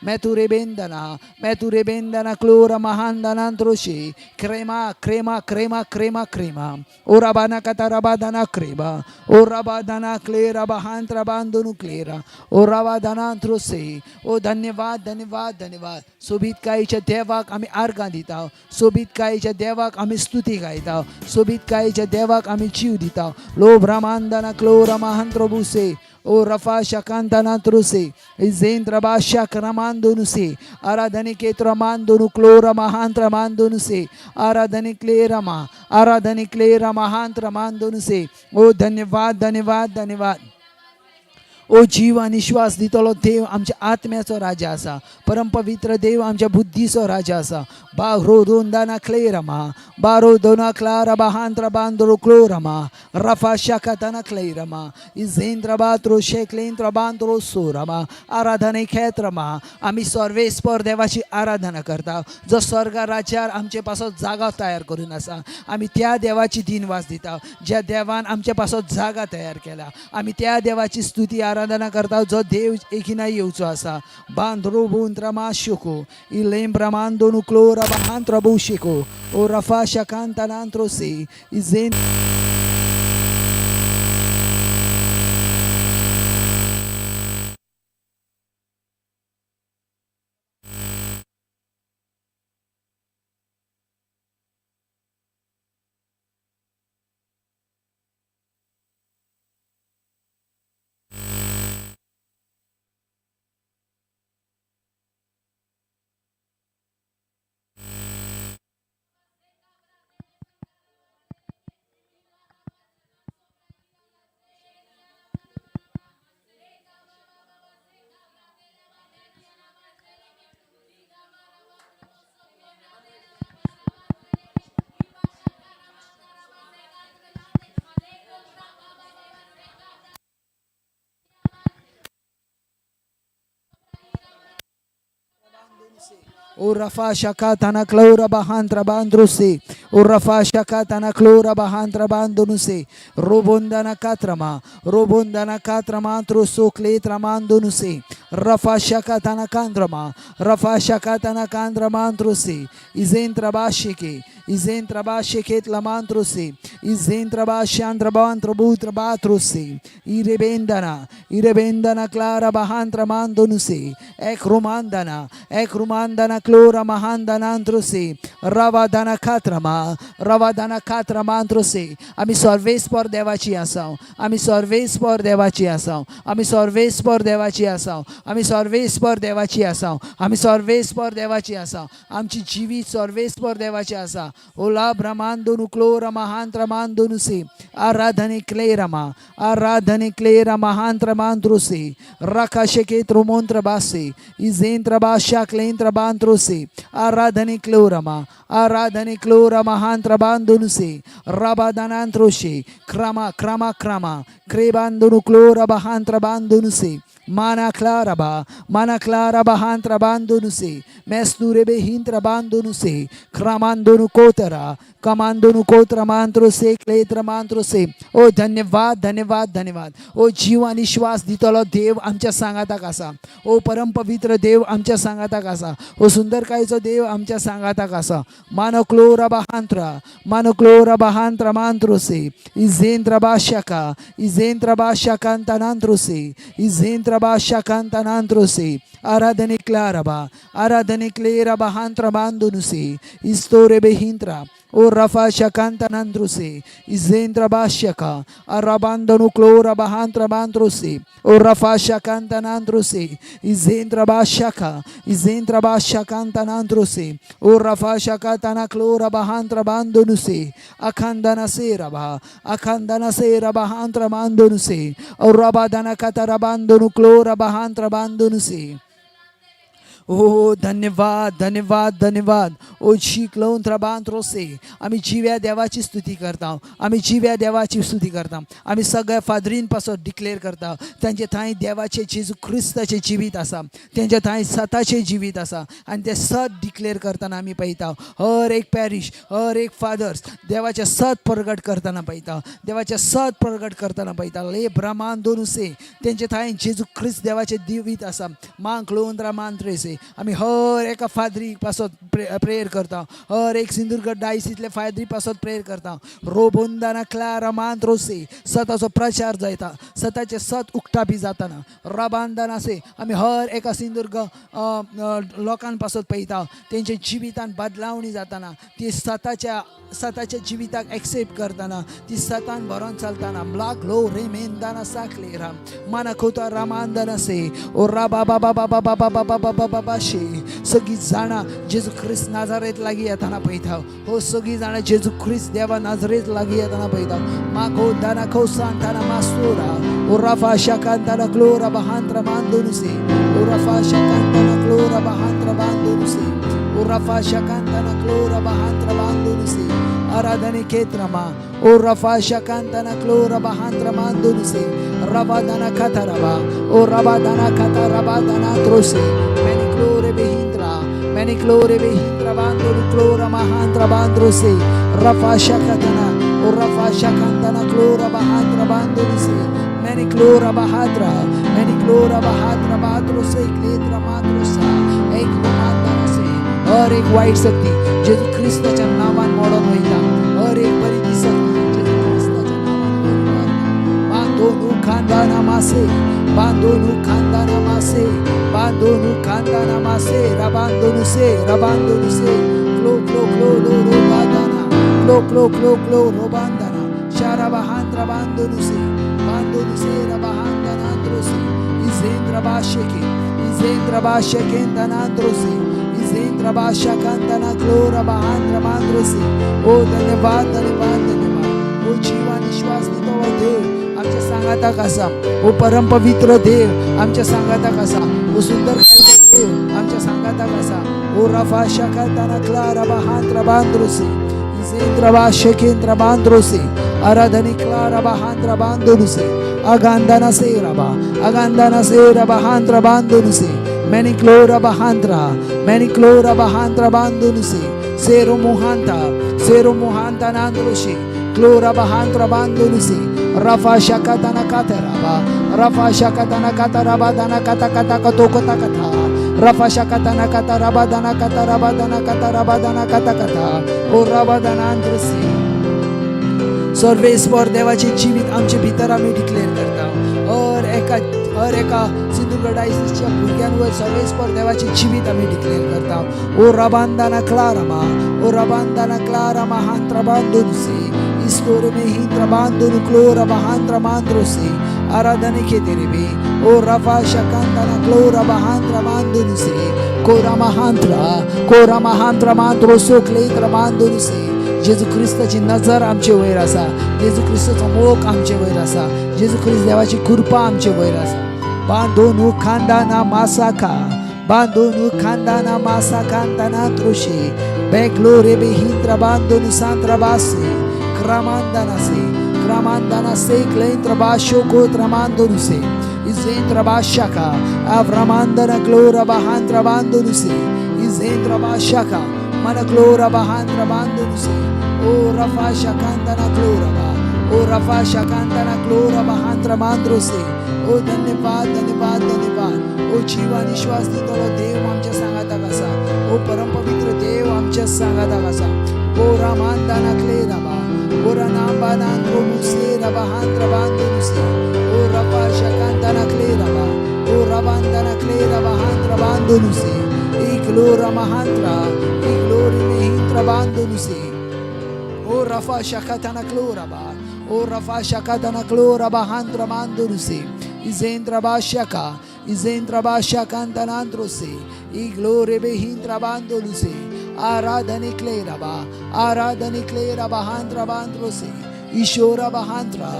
मेतुरेबेंदना मेतुरेबेंदना क्लोरा महांदनांत्रोशी क्रेमा क्रेमा क्रेमा क्रेमा क्रेमा ओराबाना कताराबादना क्रेमा ओराबादना क्लेरा बहांत्रा बांदोनु क्लेरा ओराबादनांत्रोसे. ओ धन्यवाद धन्यवाद धन्यवाद. सोबीतकायेच्या देवाक आमी आर्गां दिता. सोबीतकायेच्या देवाक आमी स्तुती गायता. सोबीतकायेच्या देवाक आमी जीव दिता. लो ब्रह्मांदना क्लोरा महांत्रोबुसे ओ रफा शकांतनात्रुसे इजेंद्र बाशा क्रमांदोनुसे आराधनिकेत्र मांदोनु क्लोरा महांत्र मांदोनुसे आराधनिक्लेरमा आराधनिक्लेरा महांत्र मांदोनुसे. ओ धन्यवाद धन्यवाद धन्यवाद. ओ जीव आनी श्वास दितलो देव आमच्या आत्म्याचो राजा आसा. परमपवित्र देव आमच्या बुद्धीचो राजा आसा. बारो दोंदाना क्लेरमा बारो दोना क्लारा बहांत्र बांद्रो क्लोरमा रफा शाकातना क्लेरमा इजेंद्र बात्रो शेकलेंद्र बांद्रो सोरमा आराधने खेत्रमा. आमी सर्वेस्पर देवाची आराधना करता, जो स्वर्गा राज्यार आमचे पासत जागा तयार करून आसा. आमी त्या देवाची दिनवास दिता, ज्या देवान आमचे पासत जागा तयार केला. आमी त्या देवाची स्तुती आराधना करता, जो देव एकिना येवचो आसा. बांद्रो बुंद्रमा शुको इलेम ब्रह्मांदोनु क्लोरा बहांत्र बुशिको ओ रफा शकांतनांत्रो से इजेन. O Rafa Shakatana Clora Bahantra Bandruse, O Rafa Shakatana Clora Bahantra Bandonuse, Robondana Katrama, Robondana Katrama Trosokletra Mandonuse, Rafa Shakatana Kandrama, Rafa Shakatana Kandrama Antrose, Izentra Bashike, Izentra Bashiket Lamantrose, Izentra Bashandra Bantra Butra Batrose, Irebendana, Irebendana Clara Bahantra Mandonuse, Ekrumandana, Ekrumandana Clora Mahandanantrose, Ravadana Katrama, Ravadana Katramantrose. आमी सर्वेस्पर देवाची आसा. आमी सर्वेस्पर देवाची आसा. आमी सर्वेस्पर देवाची आसा. आमी सर्वेस्पर देवाची आसा. आमी सर्वेस्पर देवाची आसा. आमची जिवीत सर्वेस्पर देवाची आसा. ओला ब्रह्मांदोनु क्लोरा महांत्र मांदोनुसे आराधने क्लेरमा आराधने क्लेरा महांत्र मांत्रुसे रकाशके त्रुमोंत्र बासे इजेंद्र बाशा क्लेंद्र बांत्रुसे आराधने क्लोरमा आराधने क्लोरा महांत्र बांधुनुसे रबादनांत्रोशे क्रमा क्रमा क्रमा क्रेबांदोनु क्लोरा बहांत्र बांधुनुसे माना क्लारबा माना क्लारा बहांत्र बांधुनुसे मेस्तुरेबे हिंत्र बांधुनुसे क्रमांदोनु कोतरा कमांदोनु कोत्र मांत्रोसे क्लेत्र मांत्रोसे. ओ धन्यवाद धन्यवाद धन्यवाद. ओ जीव आनी श्वास दितलो देव आमच्या सांगाताक आसा. ओ परमपवित्र देव आमच्या सांगाताक आसा. ओ सुंदरकायेचो देव आमच्या सांगाताक आसा. मानोक्लोरा बहांत्रा मानोक्लोरा बहांत्रा मांत्रोसे इजेंद्र बाशका इजेंद्र बाशकांतनांत्रोसे इजेंद्र बाशकांतनांत्रोसे आराधने क्लारबा आराधने क्लेरा बहांत्रा बांधुनुसे इस्तोरे बेहिंत्रा ओ रफा शकांतनांद्रुसे इजेंद्र बाश्यका अरबांदनु क्लोरा बहांत्र बांद्रुसे ओ रफा शकांतनांद्रुसे इजेंद्र बाश्यका इजेंद्र बाश्यकांतनांद्रुसे ओ रफा शकातना क्लोरा बहांत्र बांधुनुसे अखंदन से रभा अखंदन से रबहांत्र बांधुनुसे ओ रबादन कतर बांधुनु क्लोरा बहांत्र बांधुनुसे. ओ धन्यवाद धन्यवाद धन्यवाद. ओ शिकलोंत्र बांत्रोसे. आमी जिव्या देवाची स्तुती करता. आमी जिव्या देवाची स्तुती करता. आमी सगळ्या फादरीन पासत डिक्लेअर करता, तांचे थंय देवाचे जेजू क्रिस्ताचें जिवीत आसा. तेंच्या थंय सताचें जिवीत आसा आनी तें सत डिक्लेअर करतना आमी पळयता. हर एक पॅरिश, हर एक फादर्स देवाचें सत प्रगट करतना पळयता. देवाचें सत प्रगट करतना पळयता. ले ब्रह्मांदोनुसे. तेंचे थंय जेजू क्रिस्त देवाचें जिवीत आसा. मांक लोंद्रा मांत्रेसे. आमी हर एका फादरी पासत प्रेयर करता. हर एक सिंधुदुर्ग डायसिसले फादरी पासत प्रेयर करता. रोबोंदाना क्लारा मांद्रोसे सताचो प्रचार जायता, सताचे सत उक्तापी जाताना रबांदानासे आमी हर एका सिंधुदुर्ग लोकां पासत पळयता. तेंच्या जिवितान बदलावणी जाताना, ती सताच्या सताच्या जिविताक एक्सेप्ट करताना, ती सतान भरोन चलताना. लागलो रेमेंदाना साकले राम मानाखोता रामांदना से ओ रा बाबा बाबा बाबा बाबा बाबा बाबा बाशे. सगळीं जाणां जेजू क्रिस्त नाजारेत लागीं येताना पळयता. हो, सगळीं जाणां जेजू क्रिस्त देवा नाजरेत लागीं येताना पळयता. मागो दाना खो सांताना मास्तोरा ओ राफा शाकांताना क्लोरा बहांत्रा मांदोनुसे ओ रफा शाकांताना क्लोरा बहांत्रा बांदोनुसे ओ रफा शाकांताना क्लोरा बहांत्रा बांदोनुसे. आराधने केत्रमा ओ रफा शाकांताना क्लोरा बहांत्रा मांदोनुसे रबादाना kataraba o rabadana katarabadana trose many glory behindra many glory behindra bandolu klora mahantra bandrose rafa shakatana o rafa shakantana klora bahantra bandoluse many klora bahatra many klora bahatra batrose kletra matrosa एक रोमांदना से. हर एक white शक्ती जेजू ख्रिस्ताच्या नावान मोडून वयता. हर एक बरी ती शक्ती जेजू ख्रिस्ताच्या नावान वयर मारता. बांदोनु खानदाना मासे, बांदोनु खानदाना मासे, बांदोनु खानदाना मासे, रबांदोनु से, रबांदोनु से, क्लो क्लो क्लो लो रो बादाना, क्लो क्लो क्लो क्लो रोबांदाना शाराबहांद्रा बांदोनु से, बांदोनु से, रबाहांदानांद्रो से, इजेंद्र बाशेके, इजेंद्र बाशेकेंदानांद्रो से, इजेंद्र बाशकांताना क्लोरा बहांद्र मांद्रो से. ओ धन्यवाद, धन्यवाद, धन्यवाद. ओ जीव आणि श्वास दितलो देव आमच्या सांगाताक आसा. ओ परमपवित्र देव आमच्या सांगाताक आसा. ओ सुंदर देव आमच्या सांगाताक आसा. ओ रफा शकाताना क्लारा बहांद्र बांद्रोसे इजेंद्र बाशकेंद्र बांद्रोसे. आराधनी क्लारा बहांद्र बांदोनुसे अगांदाना से रबा अगांदाना से रबा हांद्रा बांदोनुसे मैनी क्लोरा बहांद्रा मैनी क्लोरा बहांद्रा बांदोनुसे सेरो मुहांता सेरो मुहांता नांद्रोशे क्लोरा बहांद्रा बांदोनुसे रफा शकाताना कातराबा रफा शकाताना कातराबा दाना काता काता कतो कता कथा रफा शकाताना कातराबा दाना कातराबा दाना कातराबा दाना काता कथा ओ रबा दाना आंद्रसी. सर्वेस्पर देवाचे जिवीत आमचे भितर आमी डिक्लेअर करता. हर एका सिंधुदुर्ग डायसिसच्या भुरग्यांवर सर्वेस्पर देवाचे जिवीत आमी डिक्लेअर करता. ओ रबांदाना क्लारमा, ओ रबांदाना क्लारमा हांत्रा बांदोनुसे इस्तोरे में हिंद्र बांदोनु क्लोरा बहांद्रा मांद्रोसे. आराधने के तेरे बे ओ रफा शकांताना क्लोरा बहांद्रा मांदोनुसे कोरा महांत्रा कोरा महांत्रा मांद्रोसो क्लेत्र मांदोनुसे. जेजू ख्रिस्ताची नजर आमचे वयर आसा. जेजू ख्रिस्ताचो मोग आमचे वयर आसा. जेजू ख्रिस्त देवाची कृपा आमचे वयर आसा. बांदोनु खानदाना मासाका, बांदोनु खानदाना मासा खानदाना त्रुशी बेंगलोरे बेहिंद्र बांदोनु सांद्र बासे क्रमांदाना से क्रमांदाना से क्लेंद्र बाशो को त्रमांदोनु से इजेंद्र बाशाका अव्रमांदना क्लोरा बहांद्र बांदोनु से इजेंद्र बाशाका मन क्लोरा बहांद्र बांदोनु से ओ रफा शकांदना क्लोरा बा ओ रफा शकांदना क्लोरा बहांद्र मांद्रो से. ओ धन्यवाद, धन्यवाद, धन्यवाद. ओ जीव आणि श्वास दितलो देव आमच्या सांगाताक आसा. ओ परमपवित्र देव आमच्या सांगाताक आसा. ओ रामांदाना क्ले रबा ओ रनांबानांद्रो मुसे रबहांद्र बांदोनुसे ओ रफा शकांदाना क्ले रबा ओ रबांदाना क्ले रबहांद्र बांदोनुसे इग्लोरा महांत्रा इग्लोरी मेहिंद्र बांदोनुसे ओ रफा शकाताना क्लोरा ओ रफा शकाताना क्लोरा बहांद्र मांदोनुसे इजेंद्र बाशका इजेंद्र बाशकांतनांद्रोसे इग्लोरे बेहिंद्र बांदोनुसे. आराधने क्लेरबा, आराधने क्लेरा बहांद्र बांद्रोसे ईशोरा बहांद्रा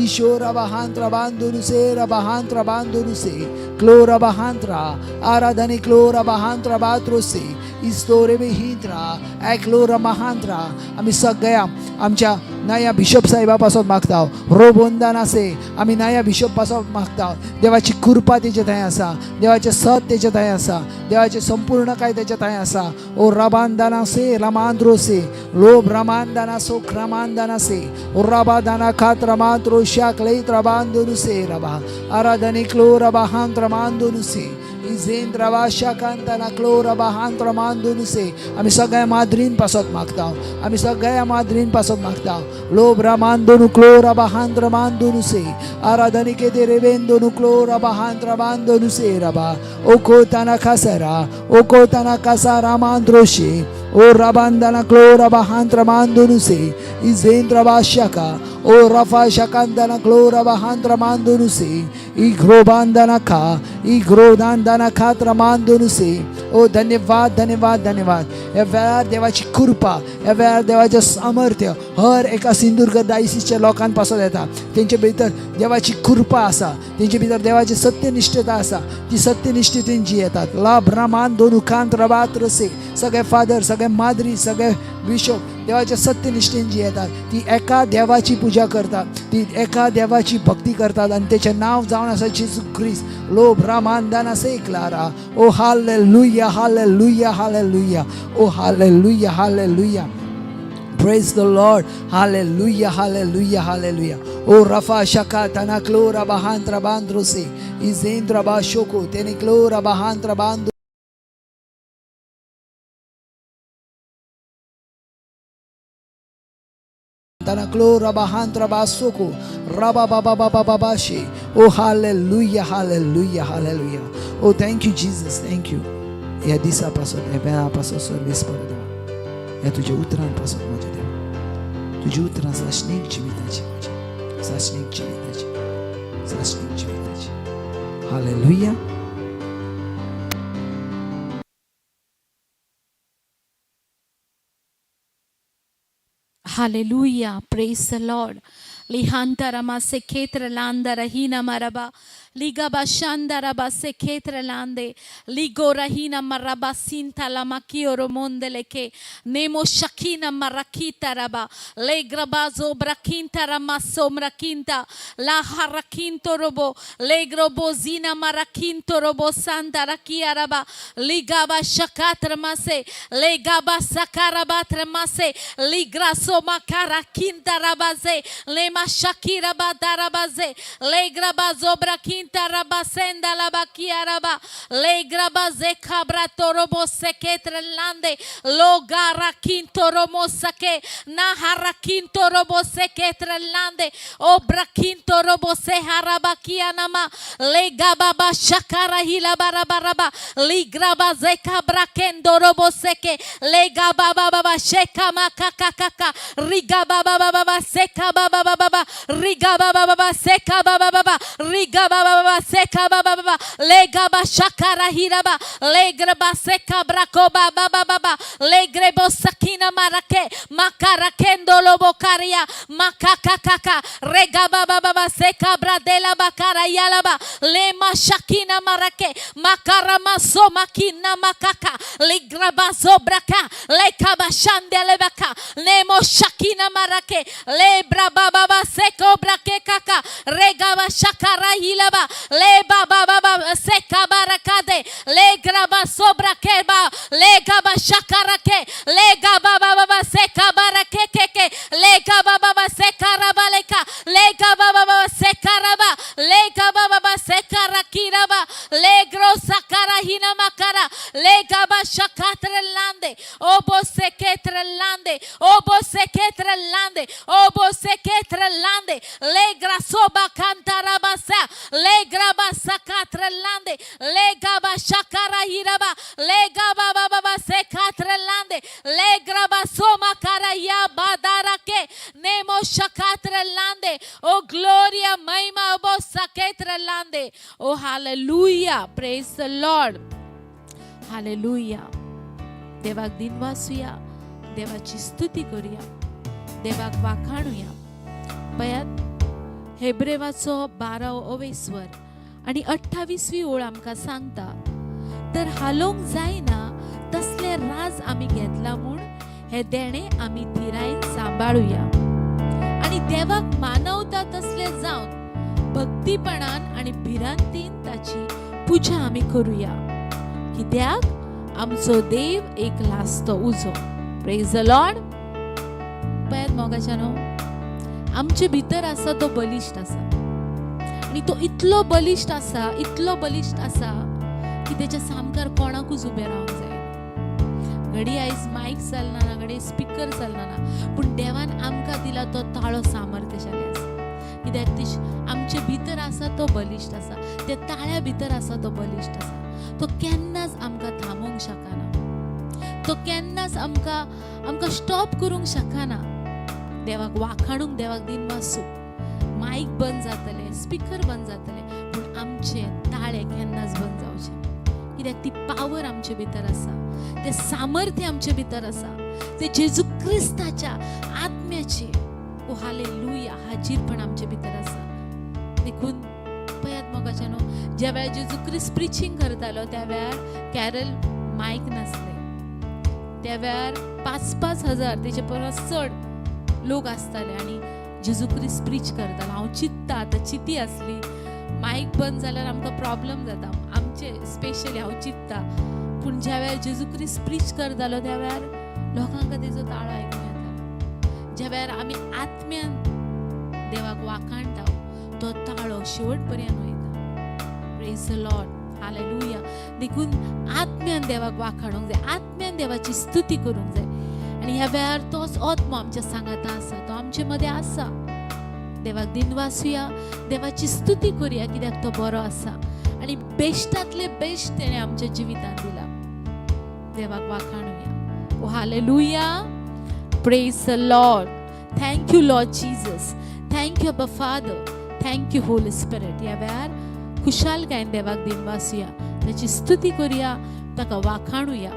ईशोरा बहांद्र बांदोनुसे रबहांद्र बांदोनुसे क्लोरा बहांद्रा. आराधने क्लोरा बहांद्र बात्रोसे इस्तोरे बेहिंद्रा एक्लोरा महांद्रा. आमी सगळ्या आमच्या नया बिशप साहेबा पासून मागता. रोबोंदान असे आमी नया बिशप पासून मागता. देवाची कृपा तेजे थंय आसा. देवाचें सत तेजे थंय आसा. देवाचें संपूर्ण काय तेजे थंय आसा. ओ रबांदाना से रमांद्रोसे लोब रमांदाना सो क्रमांदाना से ओ रबादाना खात रमांद्रो शाकलैत रबांदोनुसे रबा. आराधने क्लो रबाहांत रमांदोनुसे. इझेंद्रा शाकांतना क्लोरा बहांत्रा मांदुनुसे. आमी सगळ्या माद्रीन पासत मागता, आमी सगळ्या माद्रीन पासत मागता. लोब्रा मांदोनु क्लोरा बहांत्रा मांदुनुसे. आराधनिके रेवेंदोनु क्लोरा बहांत्रा मांदोनुसे रबा. ओकोताना खासरा ओकोताना कसारा मांद्रोशे. ओ रबांदना क्लोरा बहांत्रा मांदोनुसे. इझेंद्रा बाशका ओ रफा शकांदना क्लोरा बहांत्रा मांदोनुसे. इग्रोबांदना खा इग्रोदांदना खात्रा मांदोनुसे. ओ धन्यवाद धन्यवाद धन्यवाद. ह्या वेळार देवाची कृपा, ह्या वेळार देवाचें सामर्थ्य हर एका सिंधुदुर्ग डायसिसच्या लोकां पासत येता. तेंचे भितर देवाची कृपा आसा, तेंचे भितर देवाची सत्यनिश्ठता आसा, ती सत्यनिश्ठतेन जी येतात. लाभ रामान दोन कांत रबात रसे. सगळे फादर, सगळे माद्री, सगळे बिशप देवाच्या सत्यनिश्ठेन जी येतात, ती एका देवाची पुजा करतात, ती एका देवाची भक्ती करतात आनी तेचें नांव जावन आसा जेजू क्रिस्त. लोब रामान असे Clara. O hallelujah hallelujah hallelujah. O hallelujah hallelujah. Praise the Lord. Hallelujah, hallelujah, hallelujah. O Rafa Shaka Tanaklora Bahantra Bandrose. Izendra Bashoko Teniklora Bahantra Bandro. Tanaklora Bahantra Basoko. Rabba Baba Baba Babashi. Oh hallelujah, hallelujah, hallelujah. Oh thank you, Jesus. Thank you. ह्या दिसा पासत, ह्या वेळा पासत service परत देवा, ह्या तुज्या उतरान पासत म्हज्या देवा, तुजी उतरां सासणीक जिविताची, म्हजी सासणीक जिविताची, सासणीक जिविताची. Hallelujah. Hallelujah. Praise the Lord. Lihantara maseketra landara hina maraba. Ligaba shandara baseketra lande. Ligora hina maraba sinta la makio romondeleke. Nemo shakina marakita raba. Legrabazo brakinta ramaso mrakinta. La harakinto robo. Legrobozina marakinto robo santa rakia raba. Ligaba shakatra mase. Legaba sakarabatra mase. Ligraso makarakinta rabaze. Lema shakira badarabaze. Legrabazo brakinta rabasenda labakia raba. Legrabaze cabratorobo seketrelande. Logarakinto romosake. Naharakinto robo seketrelande. Obrakinto robo seharabakia nama. Legababa shakara hilabarabaraba. Ligrabaze cabrakendo robo seke. Legababa baba sheka makakakaka. Rigababa baba seka baba baba. Rigababa baba seka baba baba. Rigababa baba seka baba baba. Legaba shakara hiraba. Legraba seka brakoba baba baba. Legrebo sakina marake. Makarakendo lobokaria. Makakakaka. Regaba baba seka bradela bakara yalaba. Lema shakina marake. Makaramaso makina makaka. Ligrabazo braka. Lekaba shandelebaka. Nemo shakina marake. Lebra baba seko brake kaka. Regaba shakara hilaba. Leba baba seka barakade. Legraba sobra keba. Legaba shakarake. Legaba baba seka barake keke. Legaba baba seka rabaleka. Legaba baba seka raba. Legaba baba seka rakiraba. Legro sakara hina makara. Legaba shakatrelande. Obo seketrelande. Obo seketrelande. Obo seketrelande. Legra soba cantarabasa. Legraba sakatrelande. Legaba shakara hiraba. Legaba baba sekatrelande. Legraba soma karaya badarake. Nemo shakatrelande. Oh gloria mahima obo saketrelande. Oh hallelujah. Praise the Lord. Hallelujah. देवाक दिनवासूया, देवाची स्तुती करूया, देवाक वाखाणुया. पयात हेब्रेवाचो 12 ओवेस्वर आणि 28वी ओळ आमकां सांगता, तर हालोवंक जायना तसले राज आमी घेतला म्हूण हे देणे आमी थिरायेन सांबाळुया आणि देवाक मानवता तसले जावन भक्तीपणान आणि भिरांतीन ताची पुजा आमी करूया, कित्याक आमचो देव एक लासतो उजो. Praise the Lord. पळयात मोगाच्यानो, आमचे भितर आसा तो बलिश्ट आसा आणि तो इतलो बलिश्ट आसा, इतलो बलिश्ट आसा की तेच्या सामकार कोणाकूच उबें रावंक जायना. घडी आयज मायक चलना ना, घडये स्पिकर चलना ना, पूण देवान आमकां दिला तो ताळो सामर्थ्यशाली आसा. कित्याक ती आमचे भितर आसा तो बलिश्ट आसा, त्या ताळ्या भितर आसा तो बलिश्ट आसा. तो केन्नाच आमकां थांबोवंक शकना, तो केन्नाच आमकां आमकां स्टॉप करूंक शकना. देवाक वाखाणूंक, देवाक दिनवासूं. मायक बंद जातलें, स्पिकर बंद जातलें, पूण आमचे ताळे केन्नाच बंद जावचे. कित्याक ती पावर आमचे भितर आसा, तें सामर्थ्य आमचे भितर आसा, ते जेजू क्रिस्ताच्या आत्म्याचे ओ हालेलुया हाजीरपण आमचे भितर आसा. देखून पळयात मोगाच्या न्हू, ज्या वेळार जेजू क्रिस्त प्रिचींग करतालो त्या वेळार कॅरल मायक नासले. त्या वेळार 5-5 हजार तेचे परस चड लोक आसताले आनी जेजू क्रिस्त प्रीच करतालो. हांव चिंत्ता, आतां चिंती आसली मायक बंद जाल्यार आमकां प्रॉब्लम जाता, आमचे स्पेशली हांव चिंत्ता. पूण ज्या वेळार जेजू क्रिस्त प्रीच करतालो त्या वेळार लोकांक तेजो ताळो आयकूंक येतालो. ज्या वेळार आमी आत्म्यान देवाक वाखाणटा, तो ताळो शेवट पर्यंत वयता. Praise the Lord, hallelujah. देखून आत्म्यान देवाक वाखाणूंक जाय, आत्म्यान देवाची स्तुती करूंक जाय. आनी ह्या वेळार तोच आत्मो आमच्या सांगाता आसा, तो आमचे मदें आसा. देवाक दिनवासुया, देवाची स्तुती करुया, कित्याक तो बरो आसा आनी बेश्टांतले बेश्ट तेणें आमच्या जिवितांत दिला. देवाक वाखाणुया. ओ hallelujah, praise the Lord. Thank you Lord Jesus, thank you Abba Father, thank you Holy Spirit. ह्या वेळार खुशालकायेन देवाक दिनवासुया, ताची स्तुती करुया, ताका वाखाणुया.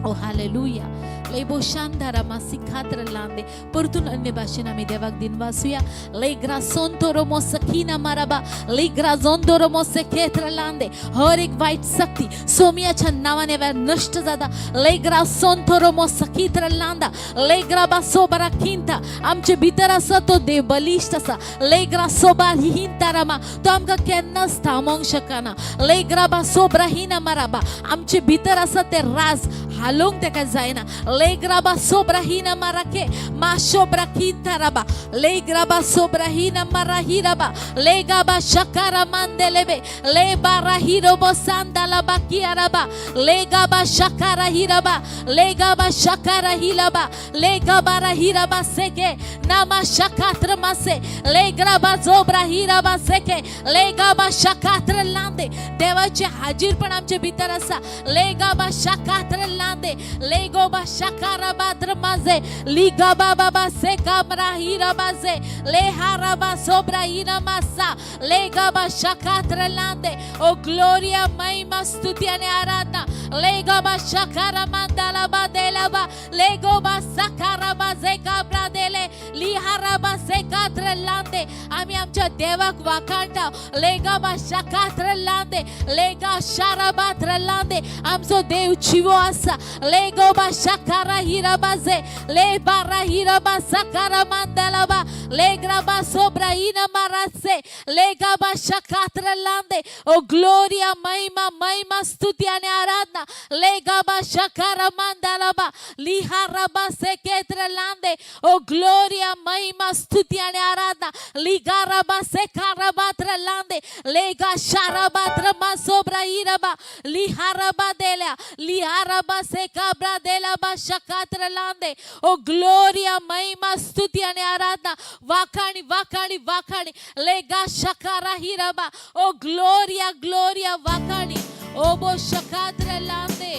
ओ हालेलुया. लेबो शांतारा मासी खात्र लांदे. परतून अन्य भाशेन आमी देवाक दिनवासुया. ले ग्रासोंतोरो सखीना माराबा ले ग्राझोंदोरो सेखेत्र लांदे. हर एक वाईट शक्ती सोमियाच्या नावाने वेळ नष्ट जाता. ले ग्रासोंतोरो सखीत्र लांदा ले ग्राबा सोबरा खिंता. आमचे भितर आसा तो देव बलिश्ट आसा. ले ग्रा सोबा हिंतारामा. तो आमकां केन्नाच थांबोवंक शकना. ले ग्राबा सोबरा हिना माराबा. आमचे भितर आसा ते राज हालोवंक ताका जायना. ले ग्राबा सोबरा हिना माराके मा शोब्रा खिंताराबा ले ग्राबा सोबरा हिना मारा हिराबा ले गाबा शकारा मांदेलेबे ले बारा हिरोबो सांदाला बाकियाराबा ले गाबा शकारा हिराबा ले गाबा शकारा हिलाबा ले गाबारा हिराबा सेके नामा शकात्र मासे ले ग्राबा जोब्रा हिराबा सेके ले गाबा शकात्र लांदे. देवाचे हाजीरपण आमचे भितर आसा. ले गाबा शकात्र लांदे ले गोबा शकारा बात्र माजे लिगा बाबा बा से कामरा हिरा बाजे ले हाराबा सोब्रा हिरा मासा ले गाबा शकात्र लांदे. ओ ग्लोरिया, महिमा, स्तुती आणि आराधना. ले गाबा शकारा मांदाला बा देला बा ले गोबा सकारा बा जे काब्रा देले लिहारा बा से कात्र लांदे. आम्ही आमच्या देवाक वाखाणता. ले गाबा शकात्र लांदे ले गा शाराबात्र लांदे. आमचो देव जिवो आसा. ले गोबा शकारा हिरा बाजे ले बारा हिरा बा सकारा मांदाला बा ले ग्राबा सोब्रा हिना मारासे ले गाबा शकात्र लांदे. ओ ग्लोरिया, महिमा, महिमा, स्तुती आणि आराधना. ले गाबा शकारा मांदाला बा लिहारा बा सेकेत्र लांदे. ओ ग्लोरिया, महिमा, स्तुती आणि आराधना. लिगारा बा सेकारा बात्र लांदे ले गा शारा बात्र मा सोब्रा हिरा लिहारा बा देल्या लिहारा बा सेकाब्रा देला बा शकात्र लांदे. ओ ग्लोरिया, महिमा, स्तुती आणि आराधना. वाखाणी, वाखाणी, वाखाणी. ले गा शकारा हिराबा. ओ ग्लोरिया, ग्लोरिया, वाखाणी. ओ बो शकात्र लांदे.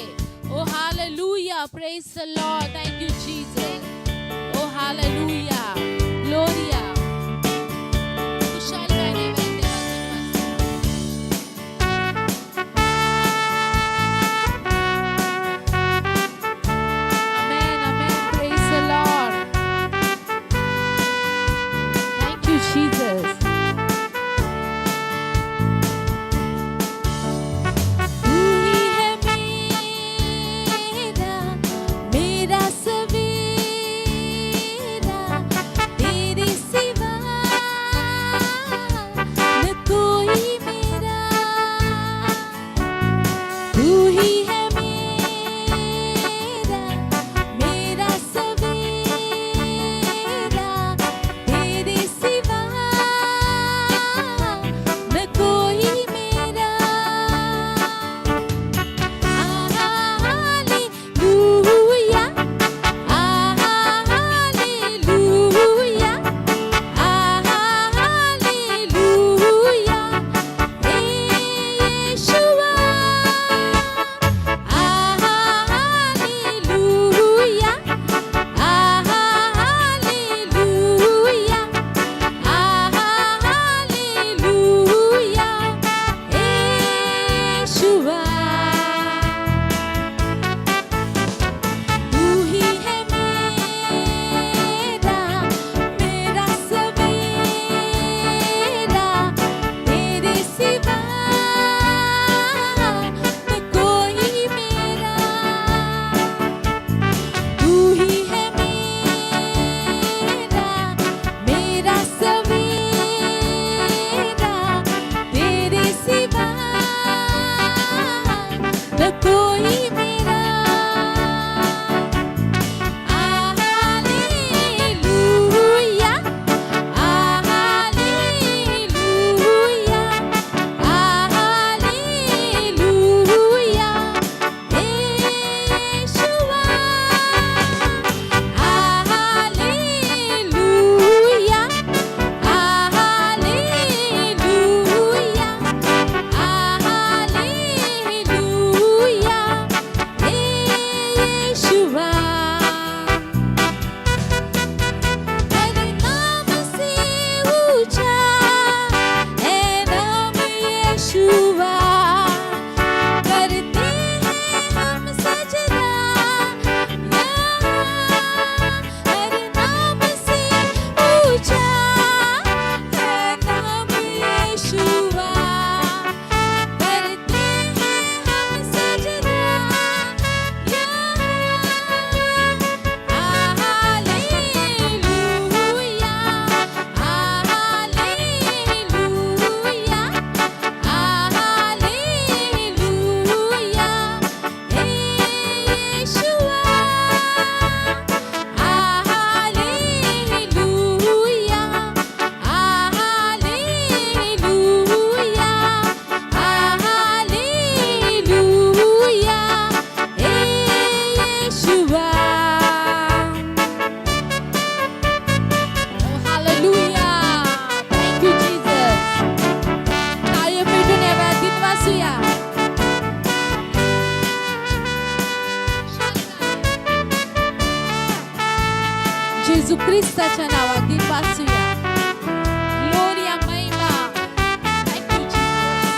ओ hallelujah, praise the Lord. Thank you Jesus. Oh hallelujah, Gloria. खुशालकायेने देवाचे Amen, amen. Praise the Lord. Thank you, Jesus. तू ही है मेरा, मेरा सवेरा, तेरे सिवा जेजू क्रिस्ताच्या नांवाक ती वाचूया. ग्लोरिया, महिमा. Thank you Jesus.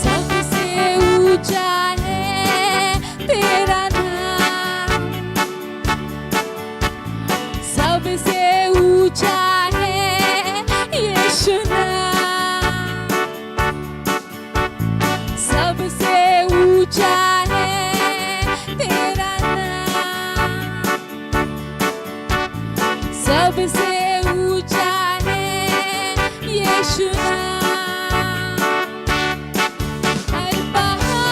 सबसे ऊंचा है तेरा नाम, सबसे ऊंचा है यीशु नाम, सबसे ऊंचा है तेरा नाम, सबसे ऊंचा है यीशु नाम. हर पहाड़ों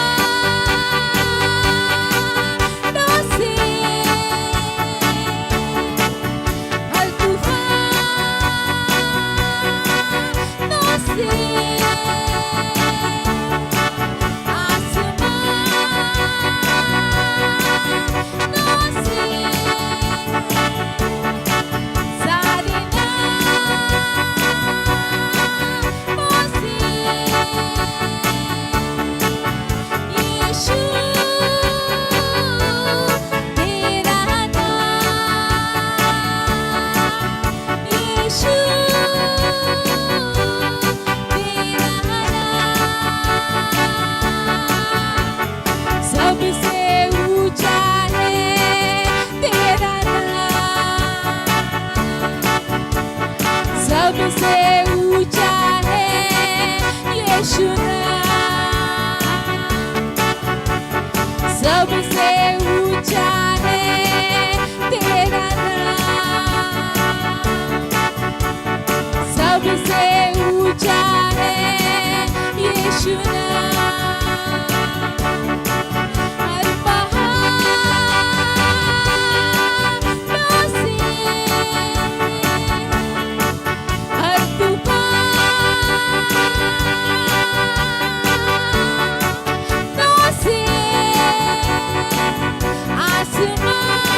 से, हर तूफानों से, आसमानों से, सारे नामों से यीशु तेरा नाम, यीशु तेरा नाम. सबसे ऊंचा है तेरा नाम, सबसे ऊंचा है यीशु नाम, सबसे ऊंचा है तेरा नाम, सबसे ऊंचा है यीशु नाम. हर पहाड़ों से, हर तूफानों से, आसमानों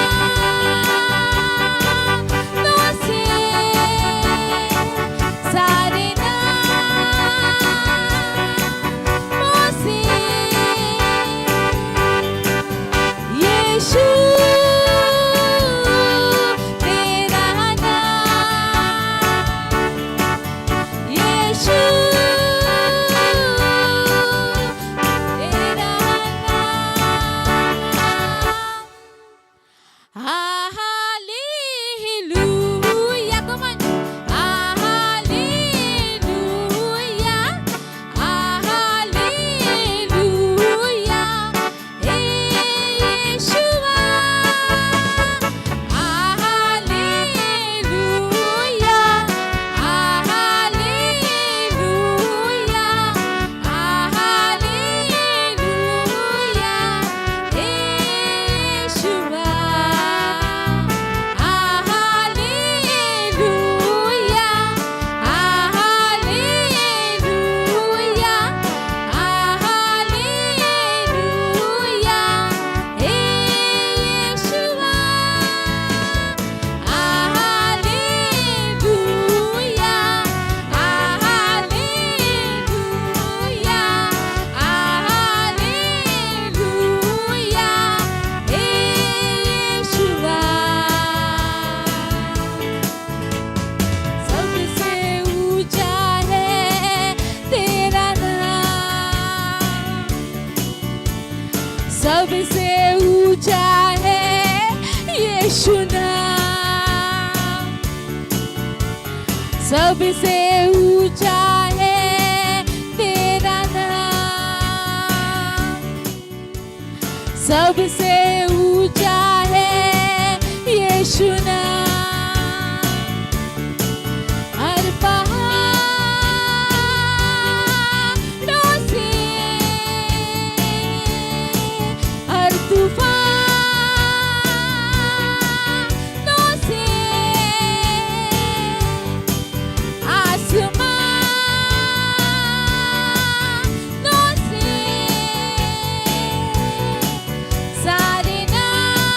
से, सारे नामों से यीशु तेरा नाम, यीशु तेरा नाम. Hallelujah. Come on. Hallelujah. Hallelujah. Yeshua. Hallelujah. Hallelujah. Hallelujah. Yeshua. Hallelujah. Hallelujah. Hallelujah. Yeshua. Hallelujah. Hallelujah. Hallelujah. Yeshua. सबसे ऊंचा है तेरा नाम, सबसे ऊंचा है यीशु नाम, सबसे ऊंचा है तेरा नाम, सबसे ऊंचा है यीशु नाम. हर पहाड़ों से, हर तूफानों से, आसमानों से, सारे नामों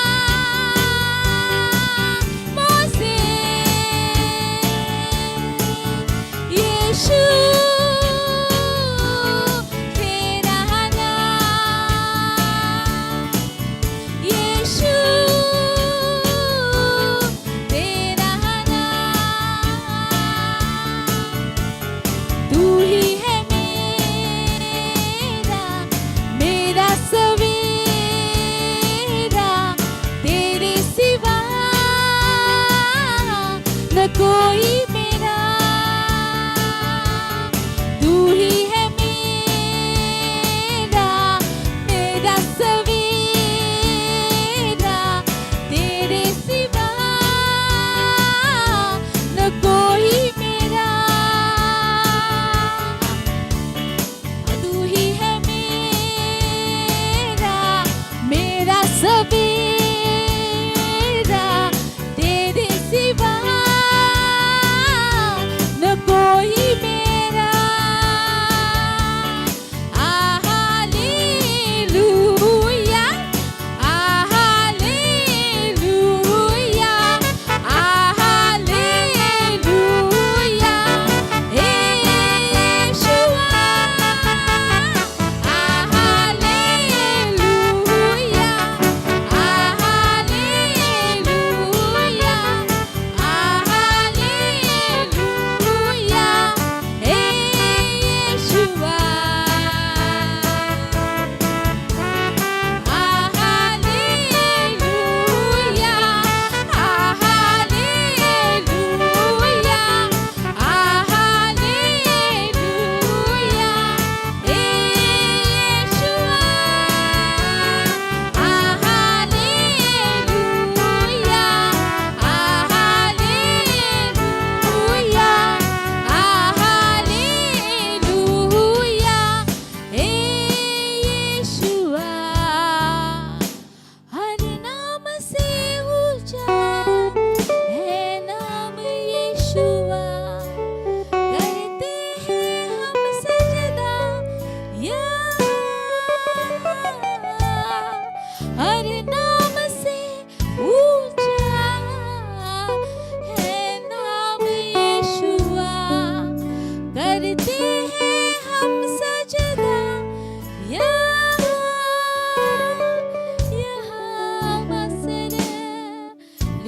हर नाम से ऊंचा है नाम यीशुआ। करते हैं हम सजदा यहाँ, यहाँ बसरे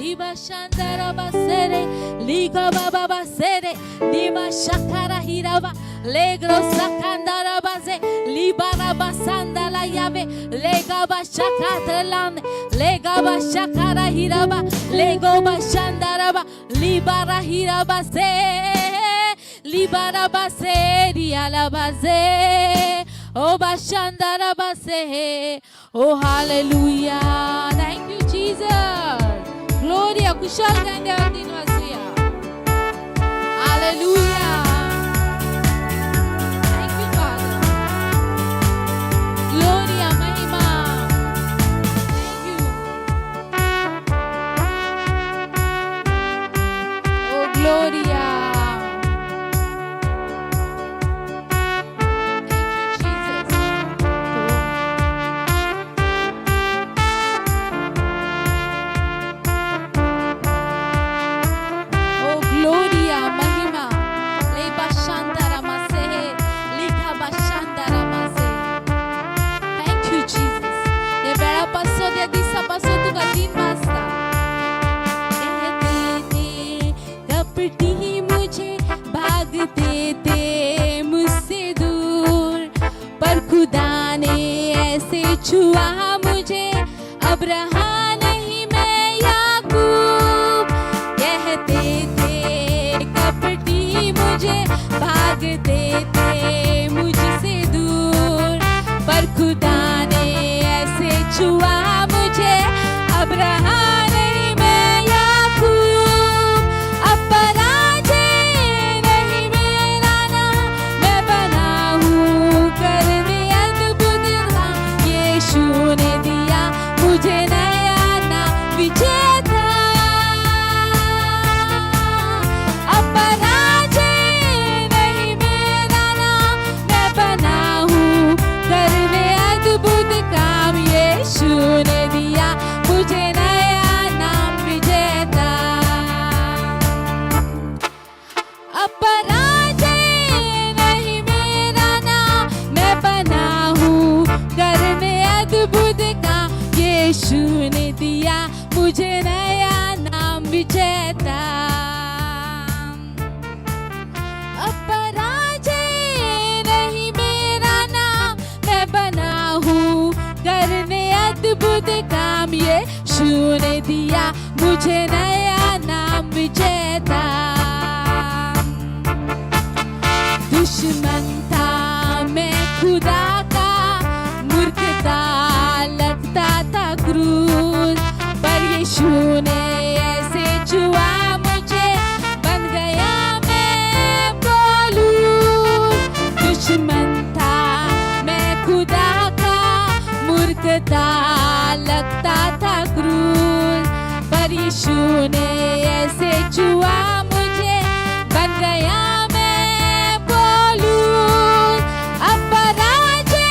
लिबा शांदरा बसरे लिगा बाबा बसरे lima shikara हिरावा legro sakandara baze libara basandala yabe lega bashakatlan lega bashakara hiraba lego bashandaraba libara hiraba se libara base riala base oh bashandara base oh hallelujah. Thank you, Jesus. Gloria. कुशल देवा दिन वाचूया. Hallelujah. Thank you, Father. Gloria, Mahima. Thank you. Oh, Gloria. Thank you, Jesus. Oh, Gloria, Mahima. Leba Shandara Masehe. Lika Bashandara Masehe. Thank you, Jesus. हे वेळापासून, या दिसापासून तुका दिन वाजता. कहते थे कपटी मुझे, भागते थे मुझसे दूर, पर खुदा ने ऐसे छुआ मुझे, अब रहा नहीं मैं याकूब. कहते थे कपटी मुझे, भागते थे मुझसे दूर, पर खुदा ने ऐसे छुआ मुझे, अब रहा नहीं मैं याकूब. अब पराजय नहीं मेरा नाम, मैं बना हूँ करने अद्भुत काम. यीशु ने दिया मुझे नया नाम विजेता. अब पराजय नहीं मेरा नाम, मैं बना हूँ करने अद्भुत काम. यीशु ने दिया मुझे नया नाम विजेता. अब पराजय नहीं मेरा नाम, मैं बना हूँ करने अद्भुत काम. यीशु ने दिया मुझे नया नाम विजेता. अब पराजय नहीं मेरा नाम, मैं बना हूँ करने अद्भुत काम. यीशु ने दिया मुझे नया नाम विजेता. दुश्मन था मैं खुदा का, मूर्खता लगता था क्रूर, पर यीशु ने ऐसे छुआ मुझे, बन गया मैं पौलुस. दुश्मन था मैं खुदा का, मूर्खता लगता था क्रूर, पर यीशु ने ऐसे छुआ मुझे, बन गया मैं पौलुस. अब पराजय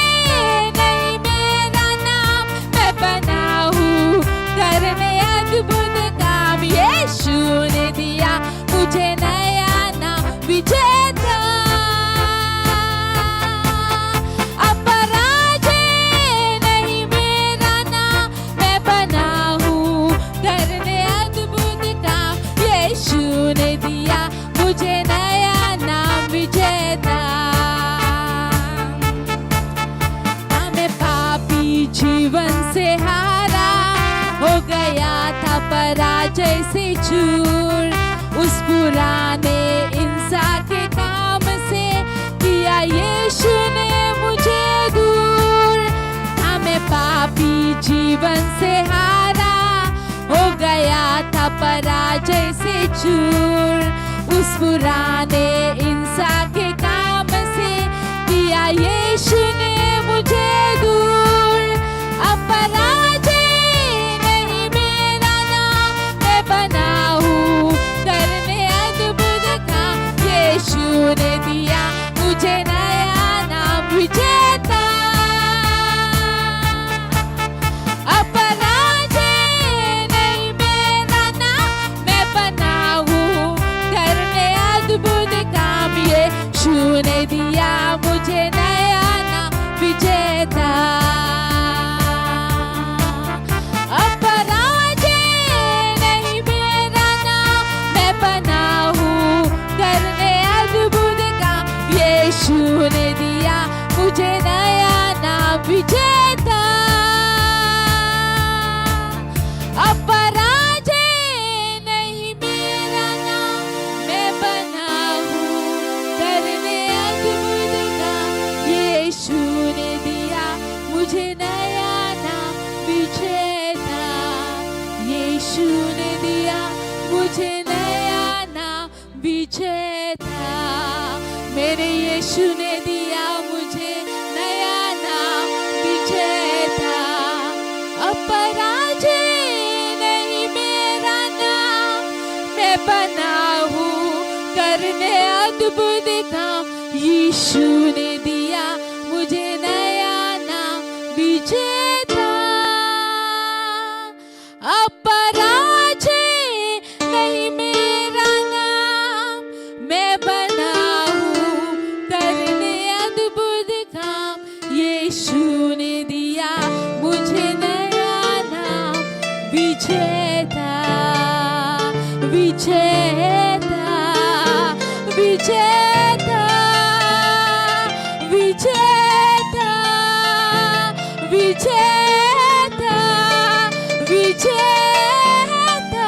नहीं मेरा नाम, मैं बना हूँ करने अद्भुत काम. यीशु ने दिया मुझे नया नाम विजेता. अब पराजय नहीं मेरा नाम, मैं बना हूँ करने अद्भुत काम. यीशु ने दिया मुझे नया नाम विजेता. हाँ, मैं पापी जीवन से हारा, हो गया था पराजय से चूर. उस पुराने इंसान के काम से किया यीशु ने मुझे दूर. हाँ, मैं पापी जीवन से हारा, हो गया था पराजय से चूर. उस पुराने इंसान के काम से किया यीशु ने मुझे दूर. अब पराजय नहीं मेरा नाम, मैं बना हूँ करने अद्भुत काम. यीशु ने दिया मुझे नया नाम विजेता. अब विजेता। मेरे यीशु ने दिया मुझे नया नाम विजेता। अपराजय नहीं मेरा नाम, मैं बना हूँ करने अद्भुत काम। यीशु ने दिया मुझे नया नाम विजेता। अपराजय नहीं मेरा नाम, मैं बना हूँ करने अद्भुत काम। यीशु ने दिया मुझे नया नाम विजेता, विजेता, विजेता, विजेता, विजेता, विजेता।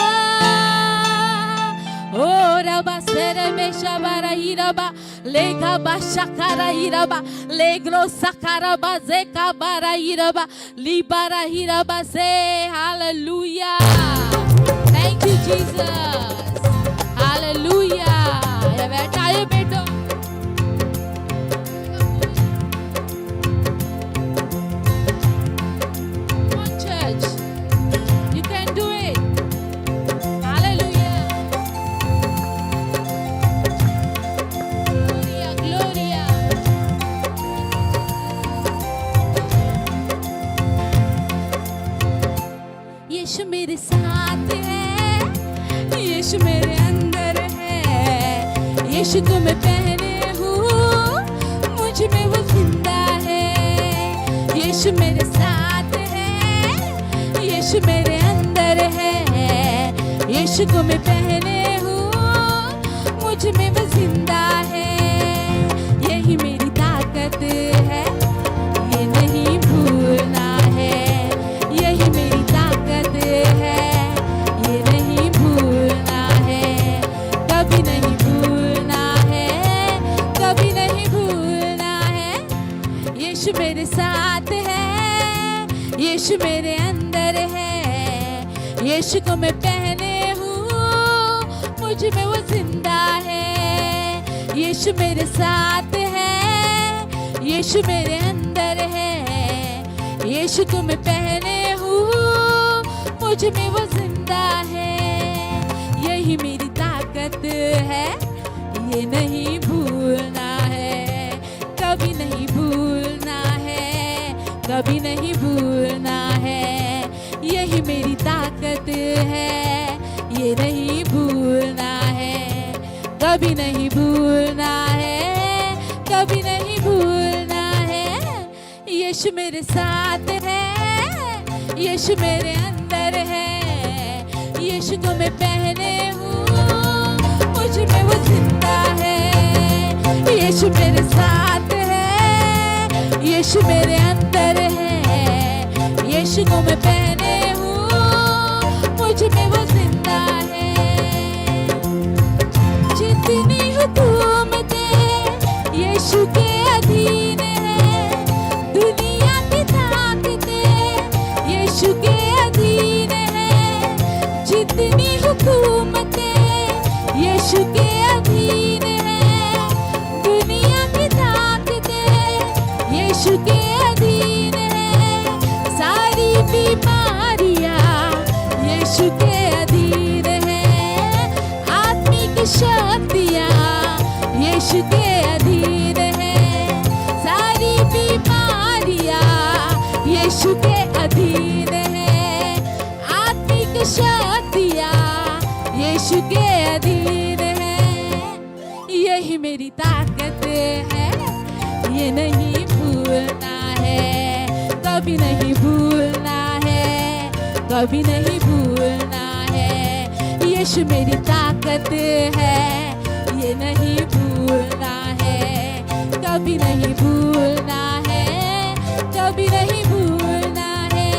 ओ रबा सेरे मेशा बारा हिरबा लेगा बाशकारा हिरबा लेग्रो सकारा बाजेका बारा हिरबा Lebara हिरबा Se. Hallelujah. Thank you, Jesus. Hallelujah. टाळयो पेटो. Come on, church. You can do it. Hallelujah. Gloria, Gloria. यीशु मेरे साथ है, यीशु मेरे अंदर है, यीशु को मैं पहने हूँ, मुझ में वो जिंदा है। यीशु मेरे साथ है, यीशु मेरे अंदर है, यीशु को मैं पहने हूँ, मुझ में वो जिंदा है। यही मेरी ताकत है, ये नहीं भूलना है। यही मेरी ताकत है, ये नहीं भूलना है। कभी नहीं भूलना है, कभी नहीं भूलना है। यीशु मेरे साथ है, यीशु मेरे अंदर है, यीशु को मैं पहने हूँ, मुझ में वो जिंदा है। यीशु मेरे साथ है, यीशु मेरे अंदर है, यीशु को मैं पहने हूँ, मुझ में वो जिंदा है। यही मेरी ताकत है, ये नहीं भूलना है। कभी नहीं भूलना है, कभी नहीं भूलना है। यही मेरी ताकत है, ये नहीं भूलना है। कभी नहीं भूलना है, कभी नहीं भूलना है। यीशु मेरे साथ है, यीशु मेरे अंदर है, यीशु को मैं पहने हूँ, मुझ में वो जिंदा है। यीशु मेरे साथ है, यीशु मेरे अंदर है, यीशु को मैं पहने हूँ, मुझ में वो जिंदा है। जितनी हुकूमतें यीशु के अधीन है, दुनिया की ताकतें यीशु के अधीन है। जितनी हुकूमतें यीशु के अधीन है, दुनिया की ताकतें यीशु के अधीन है। सारी बीमारियां यीशु के अधीन है, आत्मिक शक्तियां यीशु के अधीन है। सारी बीमारियां यीशु के अधीन है, आत्मिक शक्तियां यीशु के अधीन है। यही मेरी ताकत है, ये नहीं भूलना है। कभी नहीं भूलना है, कभी नहीं भूलना है। यीशु मेरी ताकत है, ये नहीं भूलना है। कभी नहीं भूलना है, कभी नहीं भूलना है।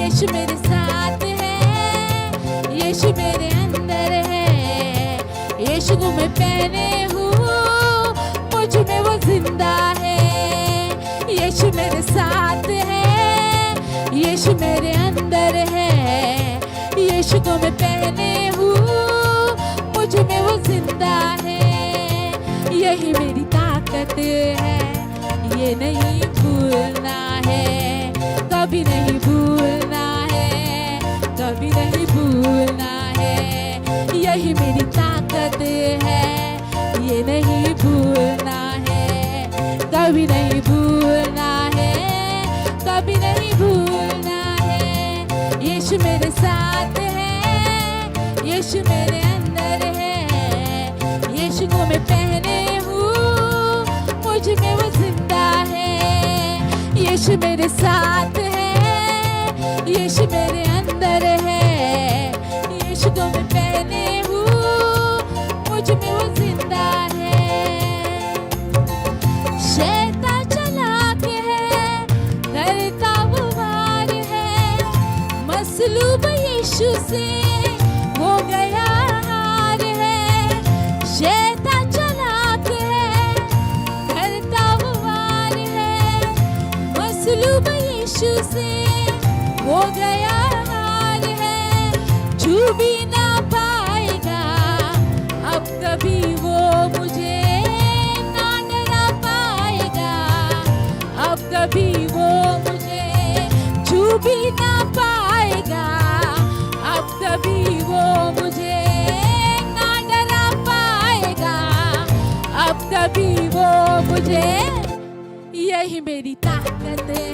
यीशु मेरे साथ है, यीशु मेरे अंदर है, यीशु को मैं पहने हूँ, मुझ में वो जिंदा है। यीशु मेरे साथ है, यीशु मेरे अंदर है, यीशु को मैं पहने हूँ, मुझ में वो जिंदा है, यही मेरी ताकत है, ये नहीं भूलना है, कभी नहीं भूलना है, कभी नहीं भूलना है, यही मेरी ताकत है, ये नहीं भूलना है, कभी नहीं भूलना है, कभी नहीं भूलना है। यीशु मेरे साथ है, यीशु मेरे अंदर है, यीशु को मैं पहने हूँ, मुझ में वो जिंदा है। यीशु मेरे साथ है, यीशु मेरे अंदर है, यीशु को मैं पहने हूँ, मुझ में वो जिंदा है। शैतान चालाक है, करता वो वार है, मसलूब यीशु से वो गया हार है। शैतान चालाक है, करता वो वार है, मसलूब यीशु से वो गया हार है। छू भी ना पाएगा अब कभी वो मुझे, ना डरा पाएगा अब कभी वो मुझे, छू भी ना पाएगा अब कभी वो मुझे, ना डरा पाएगा अब कभी वो मुझे। यही मेरी ताकत है,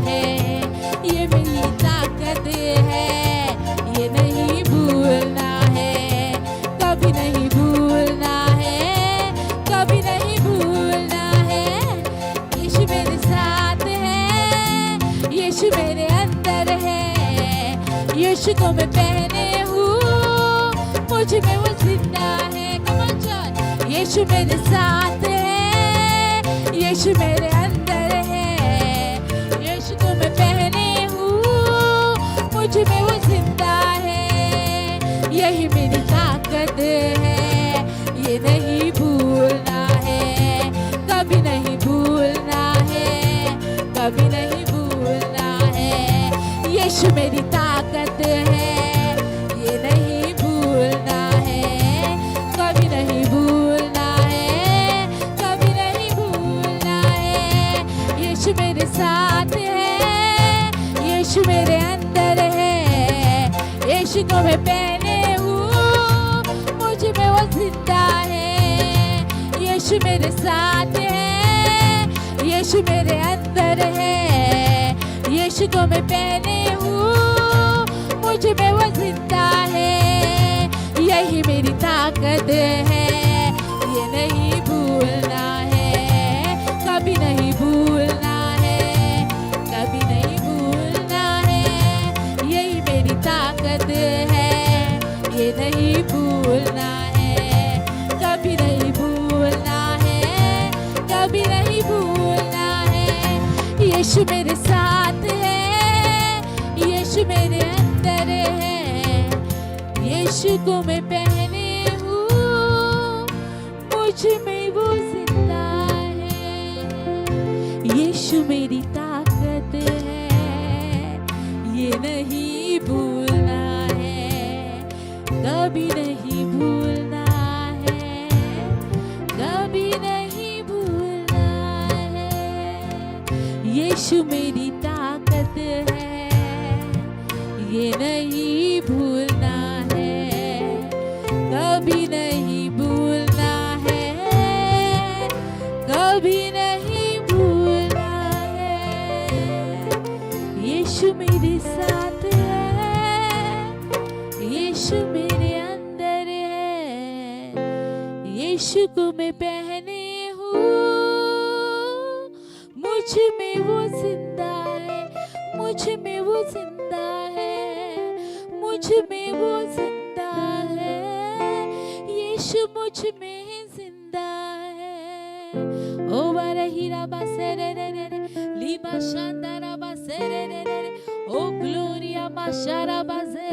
है ये मेरी ताकत है, ये नहीं भूलना है, कभी नहीं भूलना है, कभी नहीं भूलना है। यीशु मेरे साथ है, यीशु मेरे अंदर है, यीशु को मैं पहने हूँ, मुझ में वो जिंदा है। Come on, church. यीशु मेरे साथ है, यीशु मेरे अंदर है, यीशु को मैं पहने हूँ, मुझ में वो जिंदा है। यही मेरी ताकत है, ये नहीं भूलना है, कभी नहीं भूलना है, कभी नहीं भूलना है। यीशु मेरी ताकत है, ये नहीं भूलना है, कभी नहीं भूलना है, कभी नहीं भूलना है। यीशु मेरे साथ है, यीशु मेरे अंदर है, यीशु को मैं पहने हूँ, मुझ में वो जिंदा है। यीशु मेरे साथ है, यीशु मेरे अंदर है, यीशु को मैं पहने हूँ, मुझ में वो जिंदा है। यही मेरी ताकत है, ये नहीं भूलना है, कभी नहीं भूलना है, कभी नहीं भूलना है। यही मेरी ताकत है, ये नहीं भूलना है, कभी नहीं भूलना है, कभी नहीं भूलना है। यीशु मेरे साथ है, यीशु मेरे अंदर है, यीशु को मैं पहने हूँ, मुझ में वो जिंदा है। यीशु मेरी ताकत है, ये नहीं भूलना है, कभी नहीं भूलना है, कभी नहीं भूलना है। यीशु मेरी ताकत है, ये नहीं भूलना है, कभी नहीं भूलना है, कभी नहीं भूलना है। यीशु मेरे साथ है, यीशु मेरे अंदर है, यीशु को मैं पहने हूँ, मुझ में वो जिंदा है, मुझ में वो जिंदा है, मुझ में वो जिंदा है, यीशु मुझ में जिंदा है। ओ बारहीरा बासेरे रे रे रे लीबा शांदारा बासेरे रे रे रे, ओ ग्लोरिया माशारा बाजे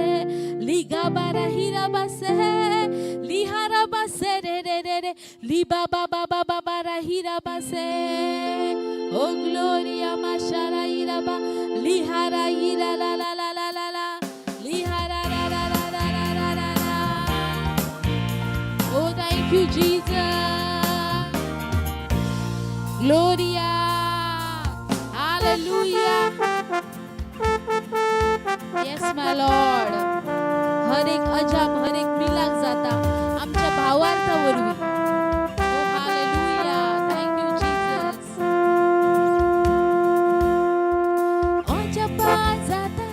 लीगा बारहीरा बासे लिहारा बासे रे रे रे रे लीबा बाबा बाबा बारहीरा बासे, ओ ग्लोरिया माशारा ईरा बा लिहारा ईरा ला ला ला ला ला ला लिहारा रा रा रा रा रा रा रा। Gloria, hallelujah. Yes my Lord. हर एक अजाप, हर एक मिलाक जाता आमच्या भावार्था वरवीं. ओ हालेलुया, thank you Jesus. अजापा जाता,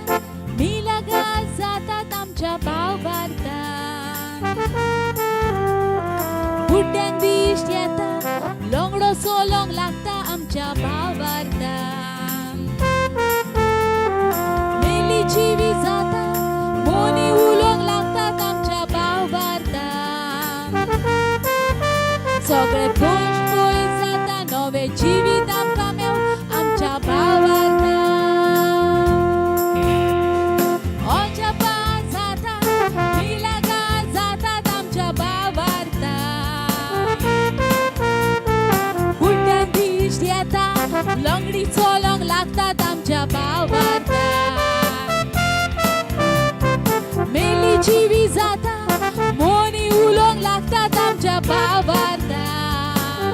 मिलागा जातात आमच्या भावार्थान. बुड्ड्यांक दिश्ट येता, लोंगडो सोलोंक लागता आमच्या भावार्थान. मेली जिवी जाता, मोनी उलोवंक लागतात आमच्या भावार्थान. सगळे कश्ट पयस जाता, नवें जिवीत आमकां मेव आमच्या भावार्थान. अजापा जाता, मिलागा जातात आमच्या भावार्थान. कुड्ड्यांक दिश्ट येता, लंगडी चलोंक लागतात आमच्या भावार्थान. मेली जिवी जाता, मोनी उलोवंक लागतात आमच्या भावार्थान.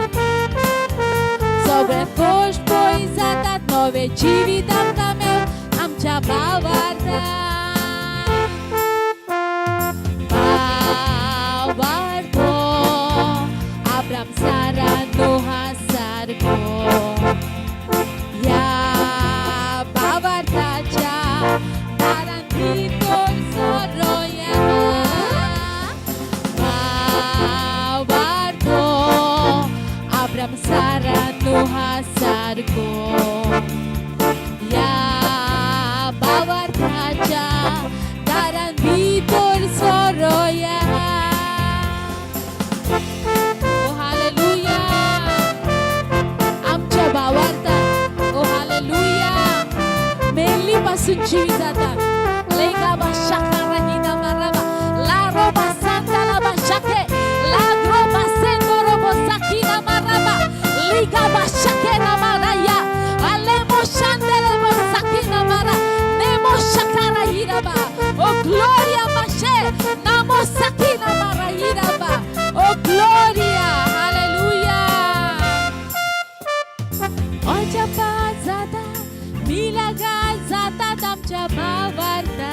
सगळे कश्ट पयस जातात, नवें जिवीत आमकां मेव आमच्या भावार्थान. भावार्थो आब्राम, सारा, नोहा सारको, ह्या भावार्थाच्या दारान भितर सरोया. भावार्थो आब्राम, सारा, नोहा सारको, ह्या भावार्थाच्या दारान भितर सरोया. ओ हालेलुया. आमच्या भावार्थान, ओ हालेलुया, मेल्ली पासून जिवी जातात. लेगा शाकारा हिना माराबा ला रोबा सांता ला बा शाके ला ग्रोबा सेंदो रोबो साकीना माराबा लिगा बा शाके ना माराया अलेमो शांदेले बो साकीना मारा नेमो शाकारा हिराबा. ओ ग्लोरिया माशे नामो साकीना मारा हिराबा. ओ ग्लोरिया, हालेलुया. अजापा जाता, मिलागा जातात आमच्या भावार्थान.